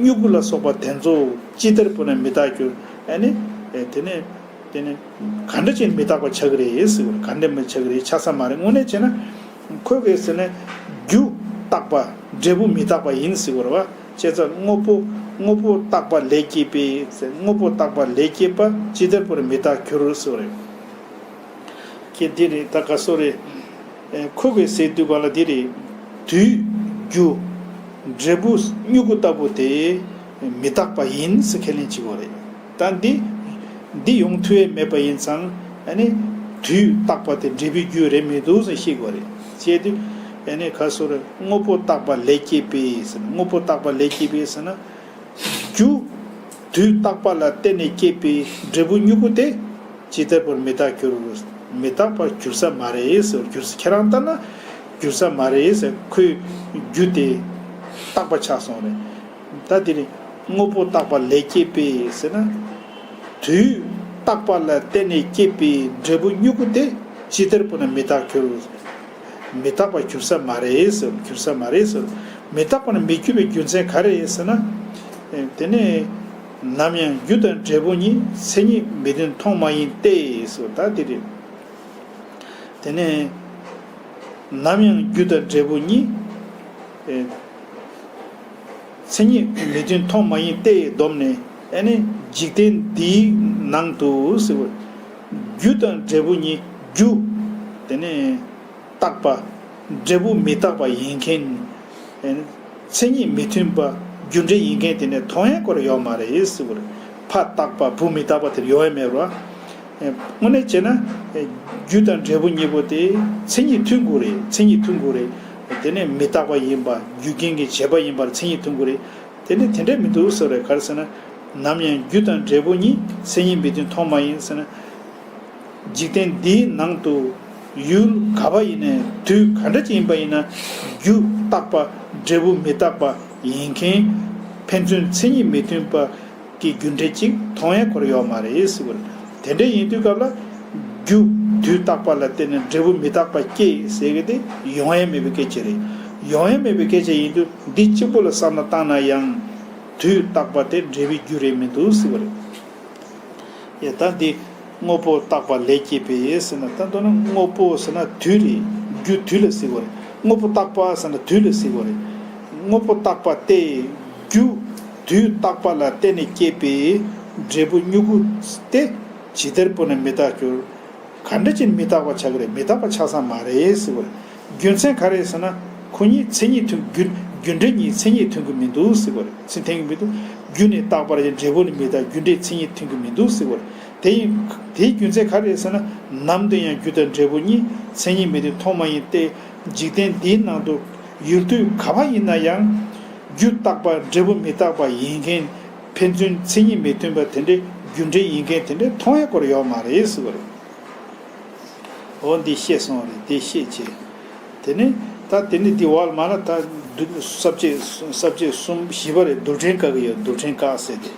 མྱུ་གུ་ལ་སོགས་པ་དེ་ཚོ་ཅི་ལྟར་སྤོར་ན་མི་རྟག་འགྱུར། ཨ་ནི་དེ་ནས་དེ་ནས་ག་འདྲ་ཅིག་མི་རྟག་པ་ཆགས་ཀྱི་རེད་ཟེར་བ། ག་འདྲ་མི་ཆགས་ཀྱི་རེད། ཆགས་ས་མ་རེད། དངོས་གནས་བྱས་ན་ཁོས་གས་ཟེར་ན་རྒྱུ་རྟག་པ་འབྲས་བུ་མི་རྟག་པ་ཡིན་ཟེར་བ་རེད་བ། བྱས་ཙང་དངོས་པོ་དངོས་པོ་རྟག་པ་ལས་སྐྱེས་པའི་དངོས་པོ་རྟག་པ་ལས་སྐྱེས་པ་ཅི་ལྟར་སྤོར་ན་མི་རྟག་འགྱུར་ཟེར་བ་རེད། ཁྱེད་འདི་རེད། ད་ག་སོ་རེད། ཨེ་ཁོ་གིས་ཟེར་དུས་ག་ལ་འདི་རེད། དུས་རྒྱུ་འབྲས་བུ་མྱུ་གུ་ལྟ་བུ་དེ་མི་རྟག་པ་ཡིན་ཟེར་ཁས་ལེན་བྱེད་དགོས་རེད། ད་འདི་འདི་ཡོང་ཐུབ་ཡས་མེད་པ་ཡིན་ཙང་ཨ་ནི་དུས་རྟག་པ་དེ་འབྲས་བུའི་རྒྱུ་རེད་མི་འདུག་ཟེར་ཤེས་དགོས་རེད། བྱས་དུས་ཨ་ནི་ག་སོ་རེད། དངོས་པོ་རྟག་པ་ལས་སྐྱེས་པའི་ཟེར། དངོས་པོ་རྟག་པ་ལས་སྐྱེས་པའི་ཟེར་ན། རྒྱུ། དུས་རྟག་པ་ལ་བརྟེན་ནས་སྐྱེས་པའི་འབྲས་བུ་མྱུ་གུ་དེ་ཇི་ལྟར་སྤོར་མི་རྟག་འགྱུར། མི་རྟག་པར་འགྱུར་ས་མ་རེད་ཟེར། འགྱུར་ས་ཁྱེད་རང་ལྟར་ན་འགྱུར་ས་མ་རེད་ཟེར། ཁོའི་རྒྱུ་དེ་རྟག་པ་ཆགས་སོང་རེད། ད་དེ་ནི་དངོས་པོ་རྟག་པ་ལས་སྐྱེས་པའི་ཟེར་ན། དུས་རྟག་པ་ལ་བརྟེན་ནས་སྐྱེས་པའི་འབྲས་བུ་མྱུ་གུ་དེ་ཇི་ལྟར་སྤོར་ན་མི་རྟག་འགྱུར། མི་རྟག་པར་འགྱུར་ས་མ་རེད་ཟེར། འགྱུར་ས་མ་རེད་ཟེར། མི་རྟག་པ་ནི་མི་འགྱུར་བའི་རྒྱུ་མཚན་ག་རེ་ཡིན་ཟེར་ན། ཨེ་དེ་ནས་ནམ་ཡང་རྒྱུ་དང་འབྲས་བུ་གཉིས། མཚན་ཉིད་མི་མཐུན་མཐོང་མ་ཡིན་ཏེ་ཟེར། ད་དེ་རེད། དེ་ནས་ནམ་ཡང་རྒྱུ་དང་འབྲས་བུ་གཉིས། ཨེ་མཚན་ཉིད་མི་མཐུན་མཐོང་མ་ཡིན་ཏེ་བསྡོམས་ནས་ཨེ་ནི་འཇིག་རྟེན་འདིའི་ནང་དུ་ཟེར་བ། རྒྱུ་དང་འབྲས་བུ་གཉིས། རྒྱུ་དེ་ནས་རྟག་པ། འབྲས་བུ་མི་རྟག་པ་ཡིན་མཁན། མཚན་ཉིད་མི་མཐུན་པ་རྒྱུ་འབྲས་ཡིན་མཁན་དེ་ནས་མཐོང་ཡས་སྐོར་ཡོད་མ་རེད་ཟེར་བ་རེད། ཕ་རྟག་པ་བུ་མི་རྟག་པ་དེར་ཡོང་ཡས་མེད་རོ། དངོས་གནས་བྱས་ན་རྒྱུ་དང་འབྲས་བུ་གཉིས་པོ་དེ་མཚན་ཉིད་མཐུན་དགོས་རེད། མཚན་ཉིད་མཐུན་དགོས་རེད། དེ་ནས་མི་རྟག་པ་ཡིན་པ་རྒྱུ་རྐྱེན་གྱི་བྱེད་པ་ཡིན་པར་མཚན་ཉིད་མཐུན་དགོས་རེད། དེ་ནི་དེ་འདྲས་མི་འདུག་ཟེར་བ་རེད། ག་རེ་ཟེར་ན། ནམ་ཡང་རྒྱུ་དང་འབྲས་བུ་གཉིས། མཚན་ཉིད་མི་མཐུན་མཐོང་མ་ཡིན་ཟེར་ན། འཇིག་རྟེན་འདིའི་ནང་དུ་ཡུལ་ག་པ་ཡིན་ནའི་དུས་ག་འདྲ་ཅིག་ཡིན་པ་ཡིན་ན་རྒྱུ་རྟག་པ་འབྲས་བུ་མི་རྟག་པ་ཡིན་མཁན་ཕན་ཚུན་མཚན་ཉིད་མི་མཐུན་པ་གི་རྒྱུ་འབྲས་ཅིག་མཐོང་ཡས་སྐོར་ཡོད་མ་རེད་ཟེར་བ་རེད། དེ་འདྲ་ཡིན་དུས་སྐབས་ལ་རྒྱུ་དུས་རྟག་པ་ལ་བརྟེན་ནས་འབྲས་བུ་མི་རྟག་པ་སྐྱེ་ཟེར་གི་དེ་ཡོང་ཡས་མེད་པའི་སྐད་ཆ་རེད། ཡོང་ཡས་མེད་པའི་སྐད་ཆ་ཡིན་དུས་འདི་གཅིག་པོ་ལ་བསམ་བློ་བཏང་ན་ཡང་དུས་རྟག་པ་དེ་འབྲས་བུའི་རྒྱུ་རེད་མི་འདུག་ཟེར་བ་རེད། ཡ་ད་འདི་དངོས་པོ་རྟག་པ་ལས་སྐྱེས་པའི་ཟེར་ན། ད་མདོར་ན་དངོས་པོ་ཟེར་ན་དུས་རེད། རྒྱུ་དུས་ལ་ཟེར་བ་རེད། དངོས་པོ་རྟག་པ་ཟེར་ན་དུས་ལ་ཟེར་བ་རེད། དངོས་པོ་རྟག་པ་སྟེ། རྒྱུ་དུས་རྟག་པ་ལ་བརྟེན་ནས་སྐྱེས་པའི་འབྲས་བུ་མྱུ་གུ་སྟེ། ཇི་ལྟར་སྤོར་ན་མི་རྟག་འགྱུར། ག་འདྲ་ཅིག་མི་རྟག་པ་ཆགས་ཀྱི་རེད། མི་རྟག་པ་ཆགས་ས་མ་རེད་ཟེར་བ་རེད། རྒྱུ་མཚན་ག་རེ་ཟེར་ན། ཁོ་གཉིས་མཚན་ཉིད་མཐུན། རྒྱུ་རྒྱུ་འབྲས་གཉིས་མཚན་ཉིད་མཐུན་གྱི་མི་འདུག་ཟེར་བ་རེད། མཚན་མཐུན་གྱི་མི་འདུག་རྒྱུ་ནི་རྟག་པ་རེད། འབྲས་བུ་ནི་མི་རྟག་རྒྱུ་འབྲས་མཚན་ཉིད་མཐུན་གྱི་མི་འདུག་ཟེར་བ་རེད། དེ་ཡིན་དེའི་རྒྱུ་མཚན་ག་རེ་ཟེར་ན། ནམ་དུ་ཡང་རྒྱུ་དང་འབྲས་བུ་གཉིས། མཚན་ཉིད་མི་མཐུན་མཐོང་མ་ཡིན་ཏེ། འཇིག་རྟེན་འདིའི་ནང་དུ་ཡུལ་དུས་ག་པ་ཡིན་ན་ཡང་། རྒྱུ་རྟག་པ་འབྲས་བུ་མི་རྟག་པ་ཡིན་མཁན། ཕན་ཚུན་མཚན་ཉིད་མི་མཐུན་པ་དེ་འདྲའི་རྒྱུ་འབྲས་ཡིན་མཁན་དེ་འདྲའི་མཐོང་ཡས་སྐོར་ཡོད་མ་རེད་ཟེར་བ་རེད། འོ་འདི་ཤེས་སོང་རེད། འདི་ཤེས་བྱས། དེ་ནི་ད་དེ་ནི་འདི་བར་མ་ལ་ད་བསྡུ་ས་བཅད་ས་བཅད་གསུམ་བཞི་པ་རེད། རྡུལ་ཕྲན་བཀག་གི་ཡོད། རྡུལ་ཕྲན་བཀག་ཟེར་ཏེ།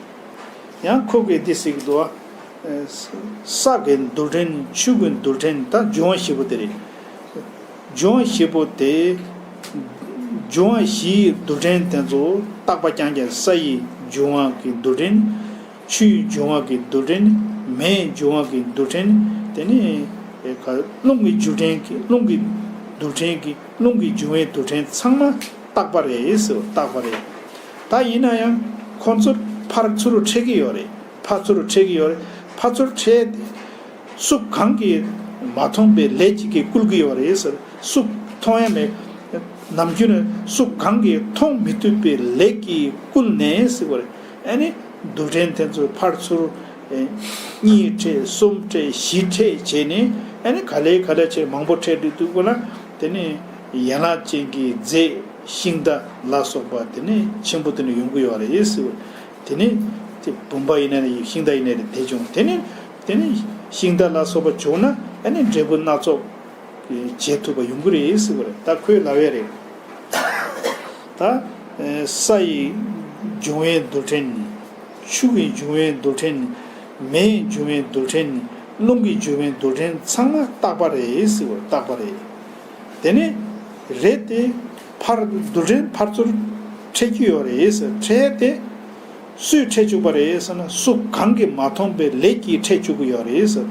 ཡང་ཁོ་གིས་འདི་ཟེར་གི་འདུག་བ། ས་གི་རྡུལ་ཕྲན། ཆུ་གི་རྡུལ་ཕྲན། ད་འབྱུང་བ་བཞི་པོ་དེ་རེད། འབྱུང་བ་བཞི་པོ་དེ། འབྱུང་བ་བཞིའི་རྡུལ་ཕྲན་དེ་ཚོ་རྟག་པ་རྐྱང་རྐྱང་། ས་ཡི་འབྱུང་བ་གི་རྡུལ་ཕྲན། ཆུའི་འབྱུང་བ་གི་རྡུལ་ཕྲན། མེའི་འབྱུང་བ་གི་རྡུལ་ཕྲན། དེ་ནས་རླུང་གི་རྡུལ་ཕྲན་གྱི། རླུང་གི་རྡུལ་ཕྲན་གྱི། རླུང་གི་འབྱུང་བའི་རྡུལ་ཕྲན་ཚང་མ་རྟག་པ་རེད་ཟེར། རྟག་པ་རེད། ད་ཡིན་ན་ཡང་ཁོང་ཚོ་ཕར་ཚུར་འཕྲད་ཀྱི་ཡོད་རེད། ཕར་ཚུར་འཕྲད་ཀྱི་ཡོད་རེད། ཕར་ཚུར་ཁྲལ་ཏེ། སུ་གང་གིས་མ་མཐོང་པའི་ལས་ཅིག་གིས་བསྐུལ་གྱི་ཡོད་རེད་ཟེར། སུ་མཐོང་ཡ་མེད། ནམ་རྒྱུན་ནས་སུ་གང་གིས་མཐོང་མི་ཐུབ་པའི་ལས་ཀྱིས་བསྐུལ་ནས་ཟེར་བ་རེད། ཨ་ནི་རྡུལ་ཕྲན་དེ་ཚོ་ཕར་ཚུར་ཨེ་གཉིས་ཕྲད་གསུམ་ཕྲད་བཞི་ཕྲད་བྱས་ནས། ཨ་ནི་ག་ལེ་ག་ལེ་བྱས་མང་པོ་ཕྲད་དུས་འདུག་པ་ན། དེ་ནི་ཡན་ལག་ཅན་གྱི་རྫས་ཤིང་རྟ་ལ་སོགས་པ་དེ་ནི་ཆེན་པོ་དེ་ནི་ཡོང་གི་ཡོད་རེད་ཟེར་བ། དེ་ནི་དེ་བུམ་པ་ཡིན་ན་རེད། ཤིང་རྟ་ཡིན་ན་རེད། དེ་བྱུང་། དེ་ནི་དེ་ནི་ཤིང་རྟ་ལ་སོགས་པ་བྱུང་ན། ཨ་ནི་འབྲས་བུ་སྣ་ཚོགས་བྱེད་ཐུབ་པ་ཡོང་གི་རེད་ཟེར་བ་རེད། ད་ཁོས་ལབ་ཡ་རེད། ད་ས་ཡི་འབྱུང་བའི་རྡུལ་ཕྲན་ནི། ཆུ་གི་འབྱུང་བའི་རྡུལ་ཕྲན་ནི། མེའི་འབྱུང་བའི་རྡུལ་ཕྲན་ནི། རླུང་གི་འབྱུང་བའི་རྡུལ་ཕྲན་ཚང་མ་རྟག་པ་རེད་ཟེར་བ་རེད། རྟག་པ་རེད། དེ་ནི་རེད་དེ། ཕར་རྡུལ་ཕྲན་ཕར་ཚུར་ཕྲད་ཀྱི་ཡོད་རེད་ཟེར། ཕྲད་དེ། སུས་ཕྲད་བཅུག་པ་རེད་ཟེར་ན། སུ་གང་གིས་མ་མཐོང་པའི་ལས་ཀྱིས་ཕྲད་བཅུག་གི་ཡོད་རེད་ཟེར།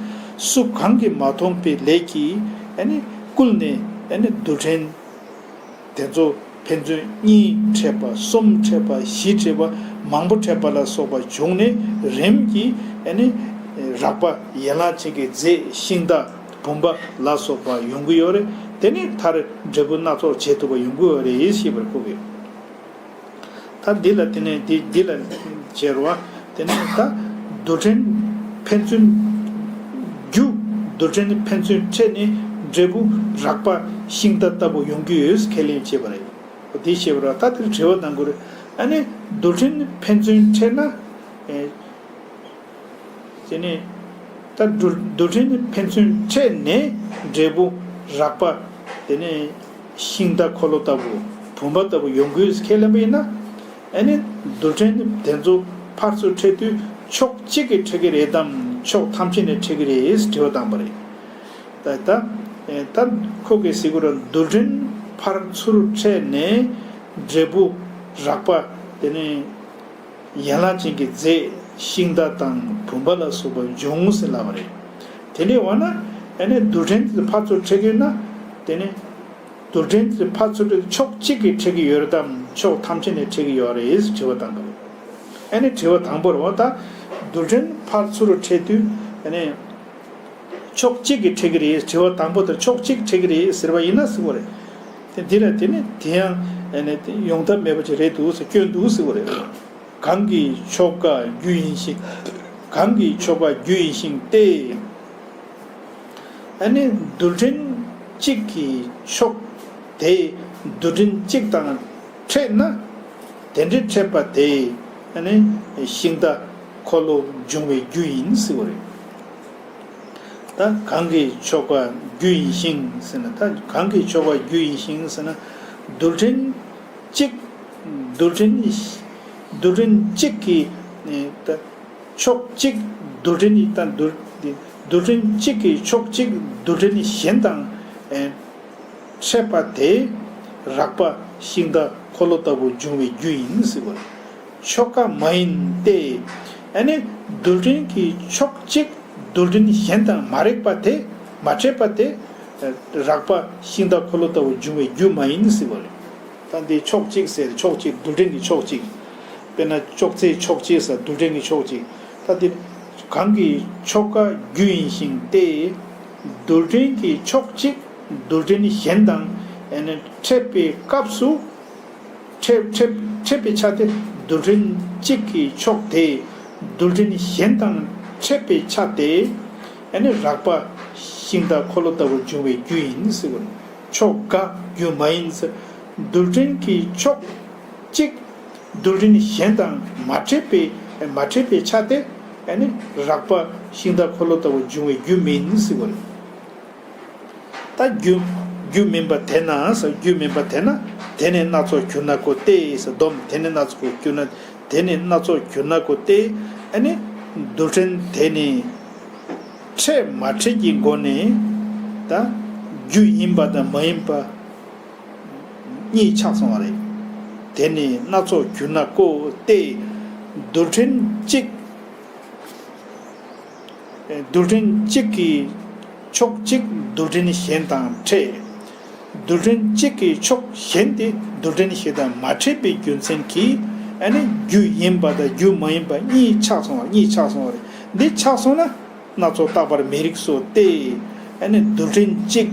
སུ་གང་གིས་མ་མཐོང་པའི་ལས་ཀྱིས་ཨ་ནི་བསྐུལ་ནས། ཨ་ནི་རྡུལ་ཕྲན་དེ་ཚོ་ཕན་ཚུན་གཉིས་ཕྲད་པ། གསུམ་ཕྲད་པ། བཞི་ཕྲད་པ། མང་པོ་ཕྲད་པ་ལ་སོགས་པ་བྱུང་ནས། རིམ་གྱིས་ཨ་ནི་རགས་པ་ཡན་ལག་ཅན་གྱི་རྫས་ཤིང་རྟ་བུམ་པ་ལ་སོགས་པ་ཡོང་གི་ཡོད་རེད། དེ་ནི་མཐར་འབྲས་བུ་སྣ་ཚོགས་བྱེད་ཐུབ་པ་ཡོང་གི་ཡོད་རེད་ཞེས་པར་གོ་གི་ཡོད། ད་འདི་ལ་དེ་ནས་འདི་འདི་ལ་བྱེད་རོགས། དེ་ནས་ད་རྡུལ་ཕྲན་ཕན་ཚུན་རྒྱུ། རྡུལ་ཕྲན་ཕན་ཚུན་ཕྲད་ནས་འབྲས་བུ་རགས་པ་ཤིང་རྟ་ལྟ་བུ་ཡོང་གི་ཡོད་ཁས་ལེན་བྱེད་པ་རེད། འདི་བྱེད་པ་རེད། ད་དེར་དྲི་བ་གནང་དགོས་རེད། ཨ་ནི་རྡུལ་ཕྲན་ཕན་ཚུན་ཕྲད་ན། ཨེ། དེ་ནས་ད་རྡུལ་རྡུལ་ཕྲན་ཕན་ཚུན་ཕྲད་ནས་འབྲས་བུ་རགས་པ། དེ་ནས་ཤིང་རྟ་འཁོར་ལོ་ལྟ་བུ། བུམ་པ་ལྟ་བུ་ཡོང་དགོས་ཁས་ལེན་པ་ཡིན་ན། ཨ་ནི་རྡུལ་ཕྲན་དེ་ཚོ་ཕར་ཚུར་ཕྲད་དུས་ཕྱོགས་གཅིག་གིས་ཕྲད་ཀྱི་རེད་དམ། ཕྱོགས་ཐམས་ཅད་ནས་ཕྲད་ཀྱི་རེད་དྲི་བ་བཏང་པ་རེད། ད་ད་ཨེ་ད་ཁོ་གིས་ཟེར་གྱི་རེད། རྡུལ་ཕྲན་ཕར་ཚུར་ཕྲད་ནས་འབྲས་བུ་རགས་པ། དེ་ནས་ཡན་ལག་ཅན་གྱི་རྫས་ཤིང་རྟ་དང་བུམ་པ་ལ་སོགས་པ་འབྱུང་ཟེར་ལབ་པ་རེད། དེ་འདྲའི་འོ་ན། ཨ་ནི་རྡུལ་ཕྲན་དེ་ཕར་ཚུར་ཕྲད་ཀྱི་ཡོད་ན། དེ་ནི་རྡུལ་ཕྲན་དེ་ཕར་ཚུར་ཕྲད་ཕྱོགས་གཅིག་གིས་ཕྲད་ཀྱི་ཡོད་རེད་དམ། ཕྱོགས་ཐམས་ཅད་ནས་ཕྲད་ཀྱི་ཡོད་རེད་དྲི་བ་བཏང་གི་རེད། ཨ་ནི་དྲི་བ་དང་པོར་འོ་ད་རྡུལ་ཕྲན་ཕར་ཚུར་ཕྲད་དུས། ཨ་ནི་ཕྱོགས་གཅིག་གིས་ཕྲད་ཀྱི་རེད། དྲི་བ་དང་པོ་དེར་ཕྱོགས་གཅིག་ཕྲད་ཀྱི་རེད་ཟེར་བ་ཡིན་ན་ཟེར་བ་རེད། དེ་འདི་ལ་དེ་ནི་དེ་ཡང་ཨ་ནི་ཡོང་ཐབས་མེད་པ་ཅིག་རེད་འདུག་ཟེར། སྐྱོན་འདུག་ཟེར་བ་རེད། གང་གི་ཕྱོགས་འགའ་རྒྱུ་ཡིན་ཞིང་། གང་གི་ཕྱོགས་འགའ་རྒྱུ་ཡིན་ཞིང་སྟེ། ཨ་ནི་རྡུལ་ཕྲན་གཅིག་གི་ཕྱོགས་དེ་རྡུལ་ཕྲན་གཅིག་དང་ཕྲད་ན། དེ་འདྲའི་ཕྲད་པ་དེ་ཨ་ནི་ཤིང་རྟ་འཁོར་ལོ་འབྱུང་བའི་རྒྱུ་ཡིན་ཟེར་བ་རེད། ད་གང་གི་ཕྱོགས་འགའ་རྒྱུ་ཡིན་ཞིང་ཟེར་ན། ད་གང་གི་ཕྱོགས་འགའ་རྒྱུ་ཡིན་ཞིང་ཟེར་ན། རྡུལ་ཕྲན་གཅིག་རྡུལ་ཕྲན་རྡུལ་ཕྲན་གཅིག་གི་ད་ཕྱོགས་གཅིག་རྡུལ་ཕྲན་ནི་ད་རྡུལ་རྡུལ་ཕྲན་གཅིག་གི་ཕྱོགས་གཅིག་རྡུལ་ཕྲན་གཞན་དང་ཕྲད་པ་དེ་རགས་པ་ཤིང་རྟ་འཁོར་ལོ་ལྟ་བུ་འབྱུང་བའི་རྒྱུ་ཡིན་ཟེར་བ། ཕྱོགས་འགའ་མ་ཡིན་ཏེ། ཨ་ནི་རྡུལ་ཕྲན་གྱི་ཕྱོགས་གཅིག་རྡུལ་ཕྲན་གཞན་དང་མ་རེག་པ་དེ། མ་ཕྲད་པ་དེ་རགས་པ་ཤིང་རྟ་འཁོར་ལོ་ལྟ་བུ་འབྱུང་བའི་རྒྱུ་མ་ཡིན་ཟེར་བ་རེད། ད་འདི་ཕྱོགས་གཅིག་ཟེར། ཕྱོགས་གཅིག་རྡུལ་ཕྲན་གྱི་ཕྱོགས་གཅིག་དཔེར་ན་ཅོག་ཙེའི་ཕྱོགས་གཅིག་ཟེར། རྡུལ་ཕྲན་གྱི་ཕྱོགས་གཅིག་ད་འདི་གང་གི་ཕྱོགས་འགའ་རྒྱུ་ཡིན་ཞིང་སྟེ། རྡུལ་ཕྲན་གྱི་ཕྱོགས་གཅིག་རྡུལ་ཕྲན་གཞན་དང་ཕྲད་པའི་སྐབས་སུ། ཕྲད་ཕྲད་ཕྲད་པའི་ཆ་དེ། རྡུལ་ཕྲན་གཅིག་གི་ཕྱོགས་དེ་རྡུལ་ཕྲན་གཞན་དང་ཕྲད་པའི་ཆ་དེ། ཨ་ནི་རགས་པ་ཤིང་རྟ་འཁོར་ལོ་ལྟ་བུ་འབྱུང་བའི་རྒྱུ་ཡིན་ཟེར་བ་རེད། ཕྱོགས་འགའ་རྒྱུ་མ་ཡིན་ཟེར། རྡུལ་ཕྲན་གྱི་ཕྱོགས་གཅིག་རྡུལ་ཕྲན་གཞན་དང་མ་ཕྲད་པའི་མ་ཕྲད་པའི་ཆ་དེ། ཨ་ནི་རགས་པ་ཤིང་རྟ་འཁོར་ལོ་ལྟ་བུ་འབྱུང་བའི་རྒྱུ་མིན་ཟེར་བ་རེད། ད་རྒྱུ་རྒྱུ་མིན་པ་དེ་ན་ཟེར། རྒྱུ་མིན་པ་དེ་ན། དེ་ནི་སྣ་ཚོགས་གྱུར་ན་ཀོ་སྟེ་ཟེར། སྡོམ། དེ་ནི་སྣ་ཚོགས་གྱུར་ན། དེ་ནི་སྣ་ཚོགས་གྱུར་ན་ཀོ་སྟེ། ཨ་ནི་རྡུལ་ཕྲན་དེ་ནི་ཕྲད་མ་ཕྲད་ཀྱི་སྒོ་ནས་ད་རྒྱུ་ཡིན་པ་དང་མ་ཡིན་པ་གཉིས་ཆགས་སོང་བ་རེད། དེ་ནི་སྣ་ཚོགས་གྱུར་ན་ཀོ་སྟེ། རྡུལ་ཕྲན་གཅིག་རྡུལ་ཕྲན་གཅིག་གི་ཕྱོགས་གཅིག་རྡུལ་ཕྲན་གཞན་དང་ཕྲད། རྡུལ་ཕྲན་གཅིག་གི་ཕྱོགས་གཞན་དེ་རྡུལ་ཕྲན་གཞན་དང་མ་ཕྲད་པའི་རྒྱུ་མཚན་གྱིས། ཨ་ནི་རྒྱུ་ཡིན་པ་དང་རྒྱུ་མ་ཡིན་པ་གཉིས་ཆགས་སོང་བ། གཉིས་ཆགས་སོང་བ་རེད། འདི་ཆགས་སོང་ན་སྣ་ཚོགས་རྟག་པར་མི་རིགས་སོ་སྟེ། ཨ་ནི་རྡུལ་ཕྲན་གཅིག་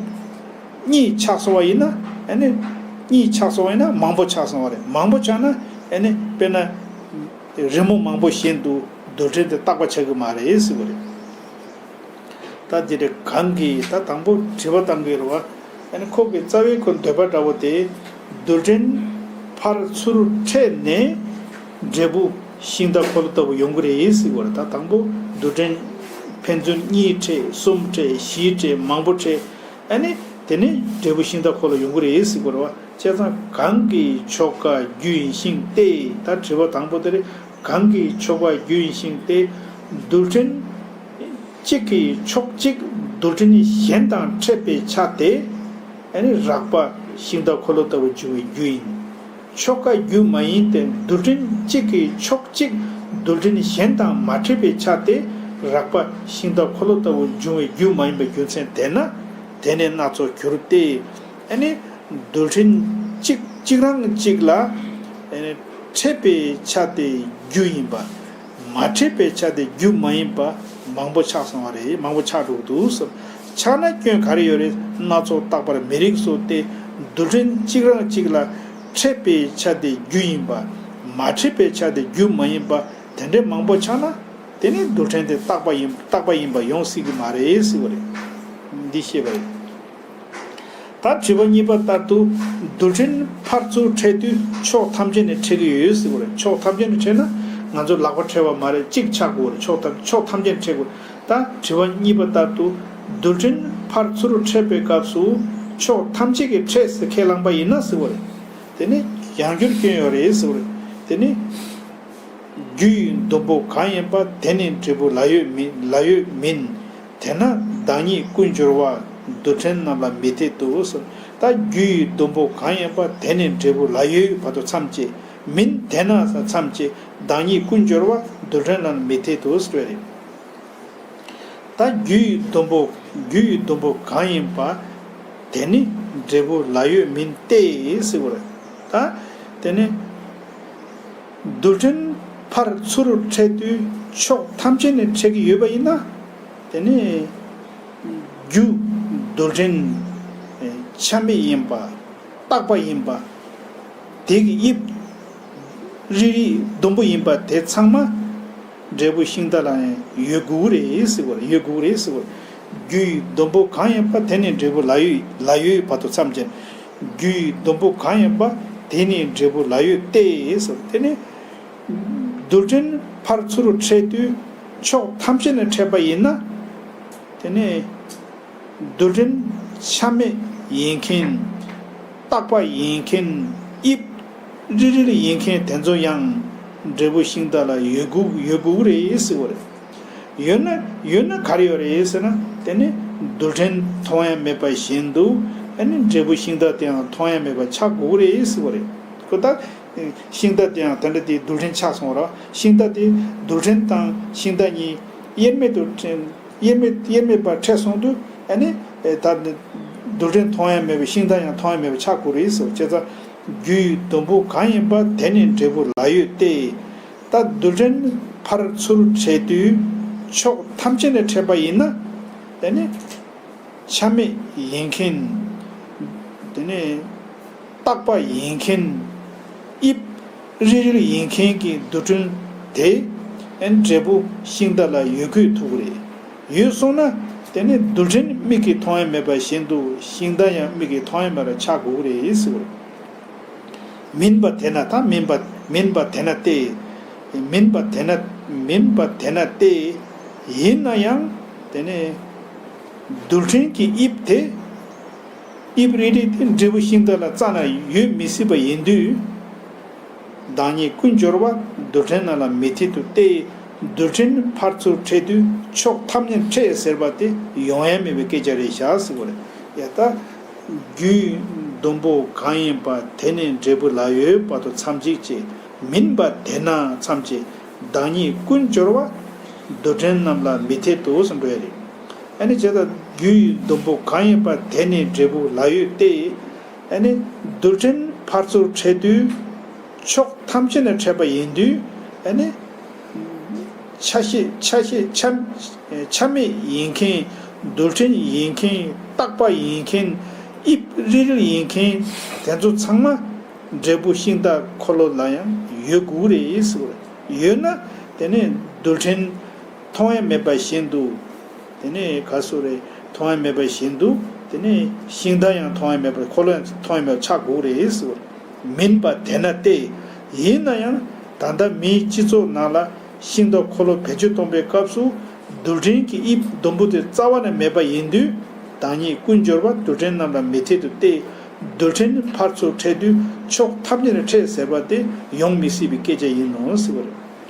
གཉིས་ཆགས་སོང་བ་ཡིན་ན། ཨ་ནི་གཉིས་ཆགས་སོང་བ་ཡིན་ན་མང་པོ་ཆགས་སོང་བ་རེད། མང་པོ་ཆགས་ན་ཨ་ནི་དཔེར་ན་རི་མོ་མང་པོ་བཞིན་དུ་རྡུལ་ཕྲན་དེ་རྟག་པ་ཆགས་ཀྱི་མ་རེད་ཟེར་བ་རེད། ད་འདི་འདྲ་གང་གིས། ད་དང་པོ་དྲི་བ་བཏང་གི་རེད་བ། ཨ་ནི་ཁོ་གི་རྩ་བའི་ཁོ་འདོད་པ་འདྲ་བོ་དེ། རྡུལ་ཕྲན་ཕར་ཚུར་འཕྲད་ནས་འབྲས་བུ་ཤིང་རྟ་འཁོར་ལོ་ལྟ་བུ་ཡོང་གི་རེད་ཟེར་བ་རེད། ད་དང་པོ་རྡུལ་ཕྲན་ཕན་ཚུན་གཉིས་འཕྲད། གསུམ་འཕྲད། བཞི་འཕྲད། མང་པོ་འཕྲད། ཨ་ནི་དེ་ནས་འབྲས་བུ་ཤིང་རྟ་འཁོར་ལོ་ཡོང་གི་རེད་ཟེར་བ་རེད་བ། བྱས་ཙང་གང་གི་ཆོ་ག་རྒྱུ་ཡིན་ཞིང་སྟེ། ད་དྲི་བ་དང་པོ་དེ་རེད། གང་གི་ཆོ་ག་རྒྱུ་ཡིན་ཞིང་སྟེ། རྡུལ་ཕྲན་གཅིག་གི་ཕྱོགས་གཅིག་རྡུལ་ཕྲན་གཞན་དང་འཕྲད་པའི་ཆ་དེ། ཨ་ནི་རགས་པ་ཤིང་རྟ་འཁོར་ལོ་ལྟ་བུ་འབྱུང་བའི་རྒྱུ་ཡིན། ཆོ་ག་རྒྱུ་མ་ཡིན་ཏེ། རྡུལ་ཕྲན་གཅིག་གི་ཕྱོགས་གཅིག་རྡུལ་ཕྲན་གཞན་དང་མ་འཕྲད་པའི་ཆ་དེ་རགས་པ་ཤིང་རྟ་འཁོར་ལོ་ལྟ་བུ་འབྱུང་བའི་རྒྱུ་མ་ཡིན་པའི་རྒྱུ་མཚན་དེས་ན། དེ་ནི་སྣ་ཚོགས་འགྱུར་ཏེ། ཨ་ནི་རྡུལ་ཕྲན་གཅིག་གཅིག་རང་གཅིག་ལ། ཨ་ནི་འཕྲད་པའི་ཆ་དེ་རྒྱུ་ཡིན་པ། མ་འཕྲད་པའི་ཆ་དེ་རྒྱུ་མ་ཡིན་པ་མང་པོ་ཆགས་སོང་བ་རེད། མང་པོ་ཆགས་འགྲོ་གི་འདུག་ཟེར། ཆགས་ན་སྐྱོན་ག་རེ་ཡོད་རེད། སྣ་ཚོགས་རྟག་པར་མི་རིགས་སོ་སྟེ། རྡུལ་ཕྲན་གཅིག་རང་གཅིག་ལ་འཕྲད་པའི་ཆ་དེ་རྒྱུ་ཡིན་པ། མ་འཕྲད་པའི་ཆ་དེ་རྒྱུ་མ་ཡིན་པ། དེ་འདྲའི་མང་པོ་ཆགས་ན། དེ་ནི་རྡུལ་ཕྲན་དེ་རྟག་པ་ཡིན། རྟག་པ་ཡིན་པ་ཡོང་སྲིད་ཀྱི་མ་རེད་ཟེར་བ་རེད། འདི་བཤད་པ་རེད། ད་དྲི་བ་གཉིས་པ་ལྟར་དུ། རྡུལ་ཕྲན་ཕར་ཚུར་འཕྲད་དུས་ཕྱོགས་ཐམས་ཅད་ནས་འཕྲད་ཀྱི་ཡོད་ཟེར་བ་རེད། ཕྱོགས་ཐམས་ཅད་ནས་འཕྲད་ན་ང་ཚོ་ལག་པ་འཕྲད་པ་མ་རེད། གཅིག་ཆགས་དགོས་རེད། ཕྱོགས་ཐམས་ཕྱོགས་ཐམས་ཅད་ནས་འཕྲད་དགོས། ད་དྲི་བ་གཉིས་པ་ལྟར་དུ། རྡུལ་ཕྲན་ཕར་ཚུར་འཕྲད་པའི་སྐབས་སུ་ཕྱོགས་ཐམས་ཅད་ཀྱིས་འཕྲད་ཟེར་ཁས་བླངས་པ་ཡིན་ན་ཟེར་བ་རེད། དེ་ནི་ཡང་བསྒྱུར་སྐྱོན་ཡོད་རེད་ཟེར་བ་རེད། དེ་ནི། རྒྱུ་ཡི་སྡོང་པོ་གང་ཡིན་པ། དེ་ནི་འབྲས་བུ་ལ་ཡོད་མིན། ལ་ཡོད་མིན། དེས་ན་བདག་ཉིད་ཀུན་སྦྱོར་བ། རྡུལ་ཕྲན་རྣམས་ལ་མི་འཐད་དོ་ཟེར། ད་རྒྱུ་ཡི་སྡོང་པོ་གང་ཡིན་པ། དེ་ནི་འབྲས་བུ་ལ་ཡོད་བར་དུ་མཚམས་བཅད། མིན་དེས་ན་ཟེར་མཚམས་བཅད། བདག་ཉིད་ཀུན་སྦྱོར་བ། རྡུལ་ཕྲན་རྣམས་ལ་མི་འཐད་དོ་ཟེར་བ་རེད། ད་རྒྱུ་ཡི་སྡོང་པོ། རྒྱུ་ཡི་སྡོང་པོ་གང་ཡིན་པ། དེ་ནི་འབྲས་བུ་ལ་ཡོད་མིན་ཏེ་ཟེར་བ་རེད། ད་དེ་ནི་རྡུལ་ཕྲན་ཕར་ཚུར་འཕྲད་དུས་ཕྱོགས་ཐམས་ཅད་ནས་འཕྲད་ཀྱི་ཡོད་པ་ཡིན་ན། དེ་ནི་རྒྱུ་རྡུལ་ཕྲན་ཆ་མེད་ཡིན་པ། རྟག་པ་ཡིན་པ། དེ་གི་དབྱིབས་རིལ་རིལ་སྡོང་པོ་ཡིན་པ་དེ་ཚང་མ་འབྲས་བུ་ཤིང་རྟ་ལ་ཡང་ཡོད་དགོས་རེད་ཟེར་བ་རེད། ཡོད་དགོས་རེད་ཟེར་བ་རེད། རྒྱུ་ཡི་སྡོང་པོ་གང་ཡིན་པ། དེ་ནི་འབྲས་བུ་ལ་ཡོད། ལ་ཡོད་བར་དུ་མཚམས་བཅད། རྒྱུ་ཡི་སྡོང་པོ་གང་ཡིན་པ། དེ་ནི་འབྲས་བུ་ལ་ཡོད་དེ་ཟེར། དེ་ནི་རྡུལ་ཕྲན་ཕར་ཚུར་འཕྲད་དུས་ཕྱོགས་ཐམས་ཅད་ནས་འཕྲད་པ་ཡིན་ན། དེ་ནི་རྡུལ་ཕྲན་ཆ་མེད་ཡིན་མཁན། རྟག་པ་ཡིན་མཁན། དབྱིབས་རིལ་རིལ་ཡིན་མཁན་དེ་ཚོ་ཡང་འབྲས་བུ་ཤིང་རྟ་ལ་ཡོད་དགོས། ཡོད་དགོས་རེད་ཟེར་བ་རེད། ཡོད་ན། ཡོད་ན་ག་རེ་ཡོད་རེད་ཟེར་ན། དེ་ནི་རྡུལ་ཕྲན་མཐོང་ཡ་མེད་པ་བཞིན་དུ། ཨ་ནི་འབྲས་བུ་ཤིང་རྟ་དེའང་མཐོང་ཡ་མེད་པ་ཆགས་དགོས་རེད་ཟེར་བ་རེད། ཁོ་ད་ཤིང་རྟ་དེའང་དེ་འདྲ་དེ་རྡུལ་ཕྲན་ཆགས་སོང་བ་རེད། ཤིང་རྟ་དེ་རྡུལ་ཕྲན་དང་ཤིང་རྟ་གཉིས་དབྱེར་མེད་དུ་དབྱེར་མེད། དབྱེར་མེད་པར་འཕྲད་སོང་དུས། ཨ་ནི་ད་རྡུལ་ཕྲན་མཐོང་ཡ་མེད་པའི་ཤིང་རྟ་ཡང་མཐོང་ཡ་མེད་པ་ཆགས་དགོས་རེད་ཟེར། བྱས་ཙང་རྒྱུ་ཡི་སྡོང་པོ་གང་ཡིན་པ། དེ་ནི་འབྲས་བུ་ལ་ཡོད་དེ། ད་རྡུལ་ཕྲན་ཕར་ཚུར་འཕྲད་དུས་ཕྱོགས་ཐམས་ཅད་ནས་འཕྲད་པ་ཡིན་ན། ཨ་ནི་ཆ་མེད་ཡིན་མཁན། དེ་ནི་རྟག་པ་ཡིན་མཁན། དབྱིབས་རིལ་རིལ་ཡིན་མཁན་གྱི་རྡུལ་ཕྲན་དེ། ཨན་འབྲས་བུ་ཤིང་རྟ་ལ་ཡོད་དགོས་ཐུག་རེད། ཡོད་སོང་ན། དེ་ནི་རྡུལ་ཕྲན་མིག་གིས་མཐོང་ཡ་མེད་པ་བཞིན་དུ་ཤིང་རྟ་ཡང་མིག་གིས་མཐོང་ཡ་མེད་པ་ཆགས་དགོས་རེད་ཟེར་བ་རེད། མིན་པ་དེས་ན། ད་མིན་པ། མིན་པ་དེས་ན་སྟེ། མིན་པ་དེས་ན། མིན་པ་དེས་ན་སྟེ། ཡིན་ན་ཡང་དེ་ནི་རྡུལ་ཕྲན་གྱི་དབྱིབས་དེ། དབྱིབས་རིལ་རིལ་དེ་འབྲས་བུ་ཤིང་རྟ་ལ་རྩ་ནས་ཡོད་མི་སྲིད་པ་ཡིན་དུས། བདག་ཉིད་ཀུན་སྦྱོར་བ། རྡུལ་ཕྲན་རྣམས་ལ་མི་འཐད་དོ་སྟེ། རྡུལ་ཕྲན་ཕར་ཚུར་འཕྲད་དུས་ཕྱོགས་ཐམས་ཅད་འཕྲད་ཟེར་བ་དེ་ཡོང་ཡ་མེད་པའི་སྐད་ཆ་རེད་བཞག་ཟེར་བ་རེད། ཡ་ད། རྒྱུའི་སྡོང་པོ་གང་ཡིན་པ། དེ་ནི་འབྲས་བུ་ལ་ཡོད་བར་དུ་མཚམས་གཅིག་བྱས། མིན་པ་དེས་ན་མཚམས་བཅད། བདག་ཉིད་ཀུན་སྦྱོར་བ། རྡུལ་ཕྲན་རྣམས་ལ་མི་འཐད་དོ་གསུངས་པ་རེད། ཨ་ནི་བྱས་ཙང་རྒྱུ་ཡི་སྡོང་པོ་གང་ཡིན་པ། དེ་ནི་འབྲས་བུ་ལ་ཡོད་དེ། ཨ་ནི་རྡུལ་ཕྲན་ཕར་ཚུར་འཕྲད་དུས་ཕྱོགས་ཐམས་ཅད་ནས་འཕྲད་པ་ཡིན་དུས། ཨ་ནི་ ཆ་ཤས་ཆ་ཤས་ཆ་ཆ་མེད་ཡིན་མཁན། རྡུལ་ཕྲན་ཡིན་མཁན། རྟག་པ་ཡིན་མཁན། དབྱིབས་རིལ་རིལ་ཡིན་མཁན། དེ་ཚོ་ཚང་མ་འབྲས་བུ་ཤིང་རྟ་འཁོར་ལོ་ལ་ཡང་ཡོད་དགོས་རེད་ཟེར་བ་རེད། ཡོད་ན་དེ་ནས་རྡུལ་ཕྲན་མཐོང་ཡ་མེད་པ་བཞིན་དུ། དེ་ནས་ག་སུ་རེད། མཐོང་ཡ་མེད་པ་བཞིན་དུ། དེ་ནས་ཤིང་རྟ་ཡང་མཐོང་ཡ་མེད་པ། འཁོར་ལོ་ཡང་མཐོང་ཡ་མེད་པ་ཆགས་དགོས་རེད་ཟེར་བ་རེད། མིན་པ་དེ་ན་སྟེ། ཡིན་ན་ཡང་ད་ལྟ་མིའི་སྤྱི་ཚོགས་ནང་ལ་ཤིང་རྟ་འཁོར་ལོ་བེད་སྤྱོད་གཏོང་པའི་སྐབས་སུ། རྡུལ་ཕྲན་གྱི་དབྱིབས་ཟླུམ་པོ་དེ་རྩ་བ་ནས་མེད་པ་ཡིན་དུས། བདག་ཉིད་ཀུན་སྦྱོར་བ་རྡུལ་ཕྲན་རྣམས་ལ་མི་འཐད་དུ་སྟེ། རྡུལ་ཕྲན་ནི་ཕར་ཚུར་འཕྲད་དུས་ཕྱོགས་ཐ་སྙད་ནས་འཕྲད་ཟེར་བ་དེ་ཡོང་མི་སྲིད་པའི་སྐད་ཆ་ཡིན་ནོ་ཟེར་བ་རེད།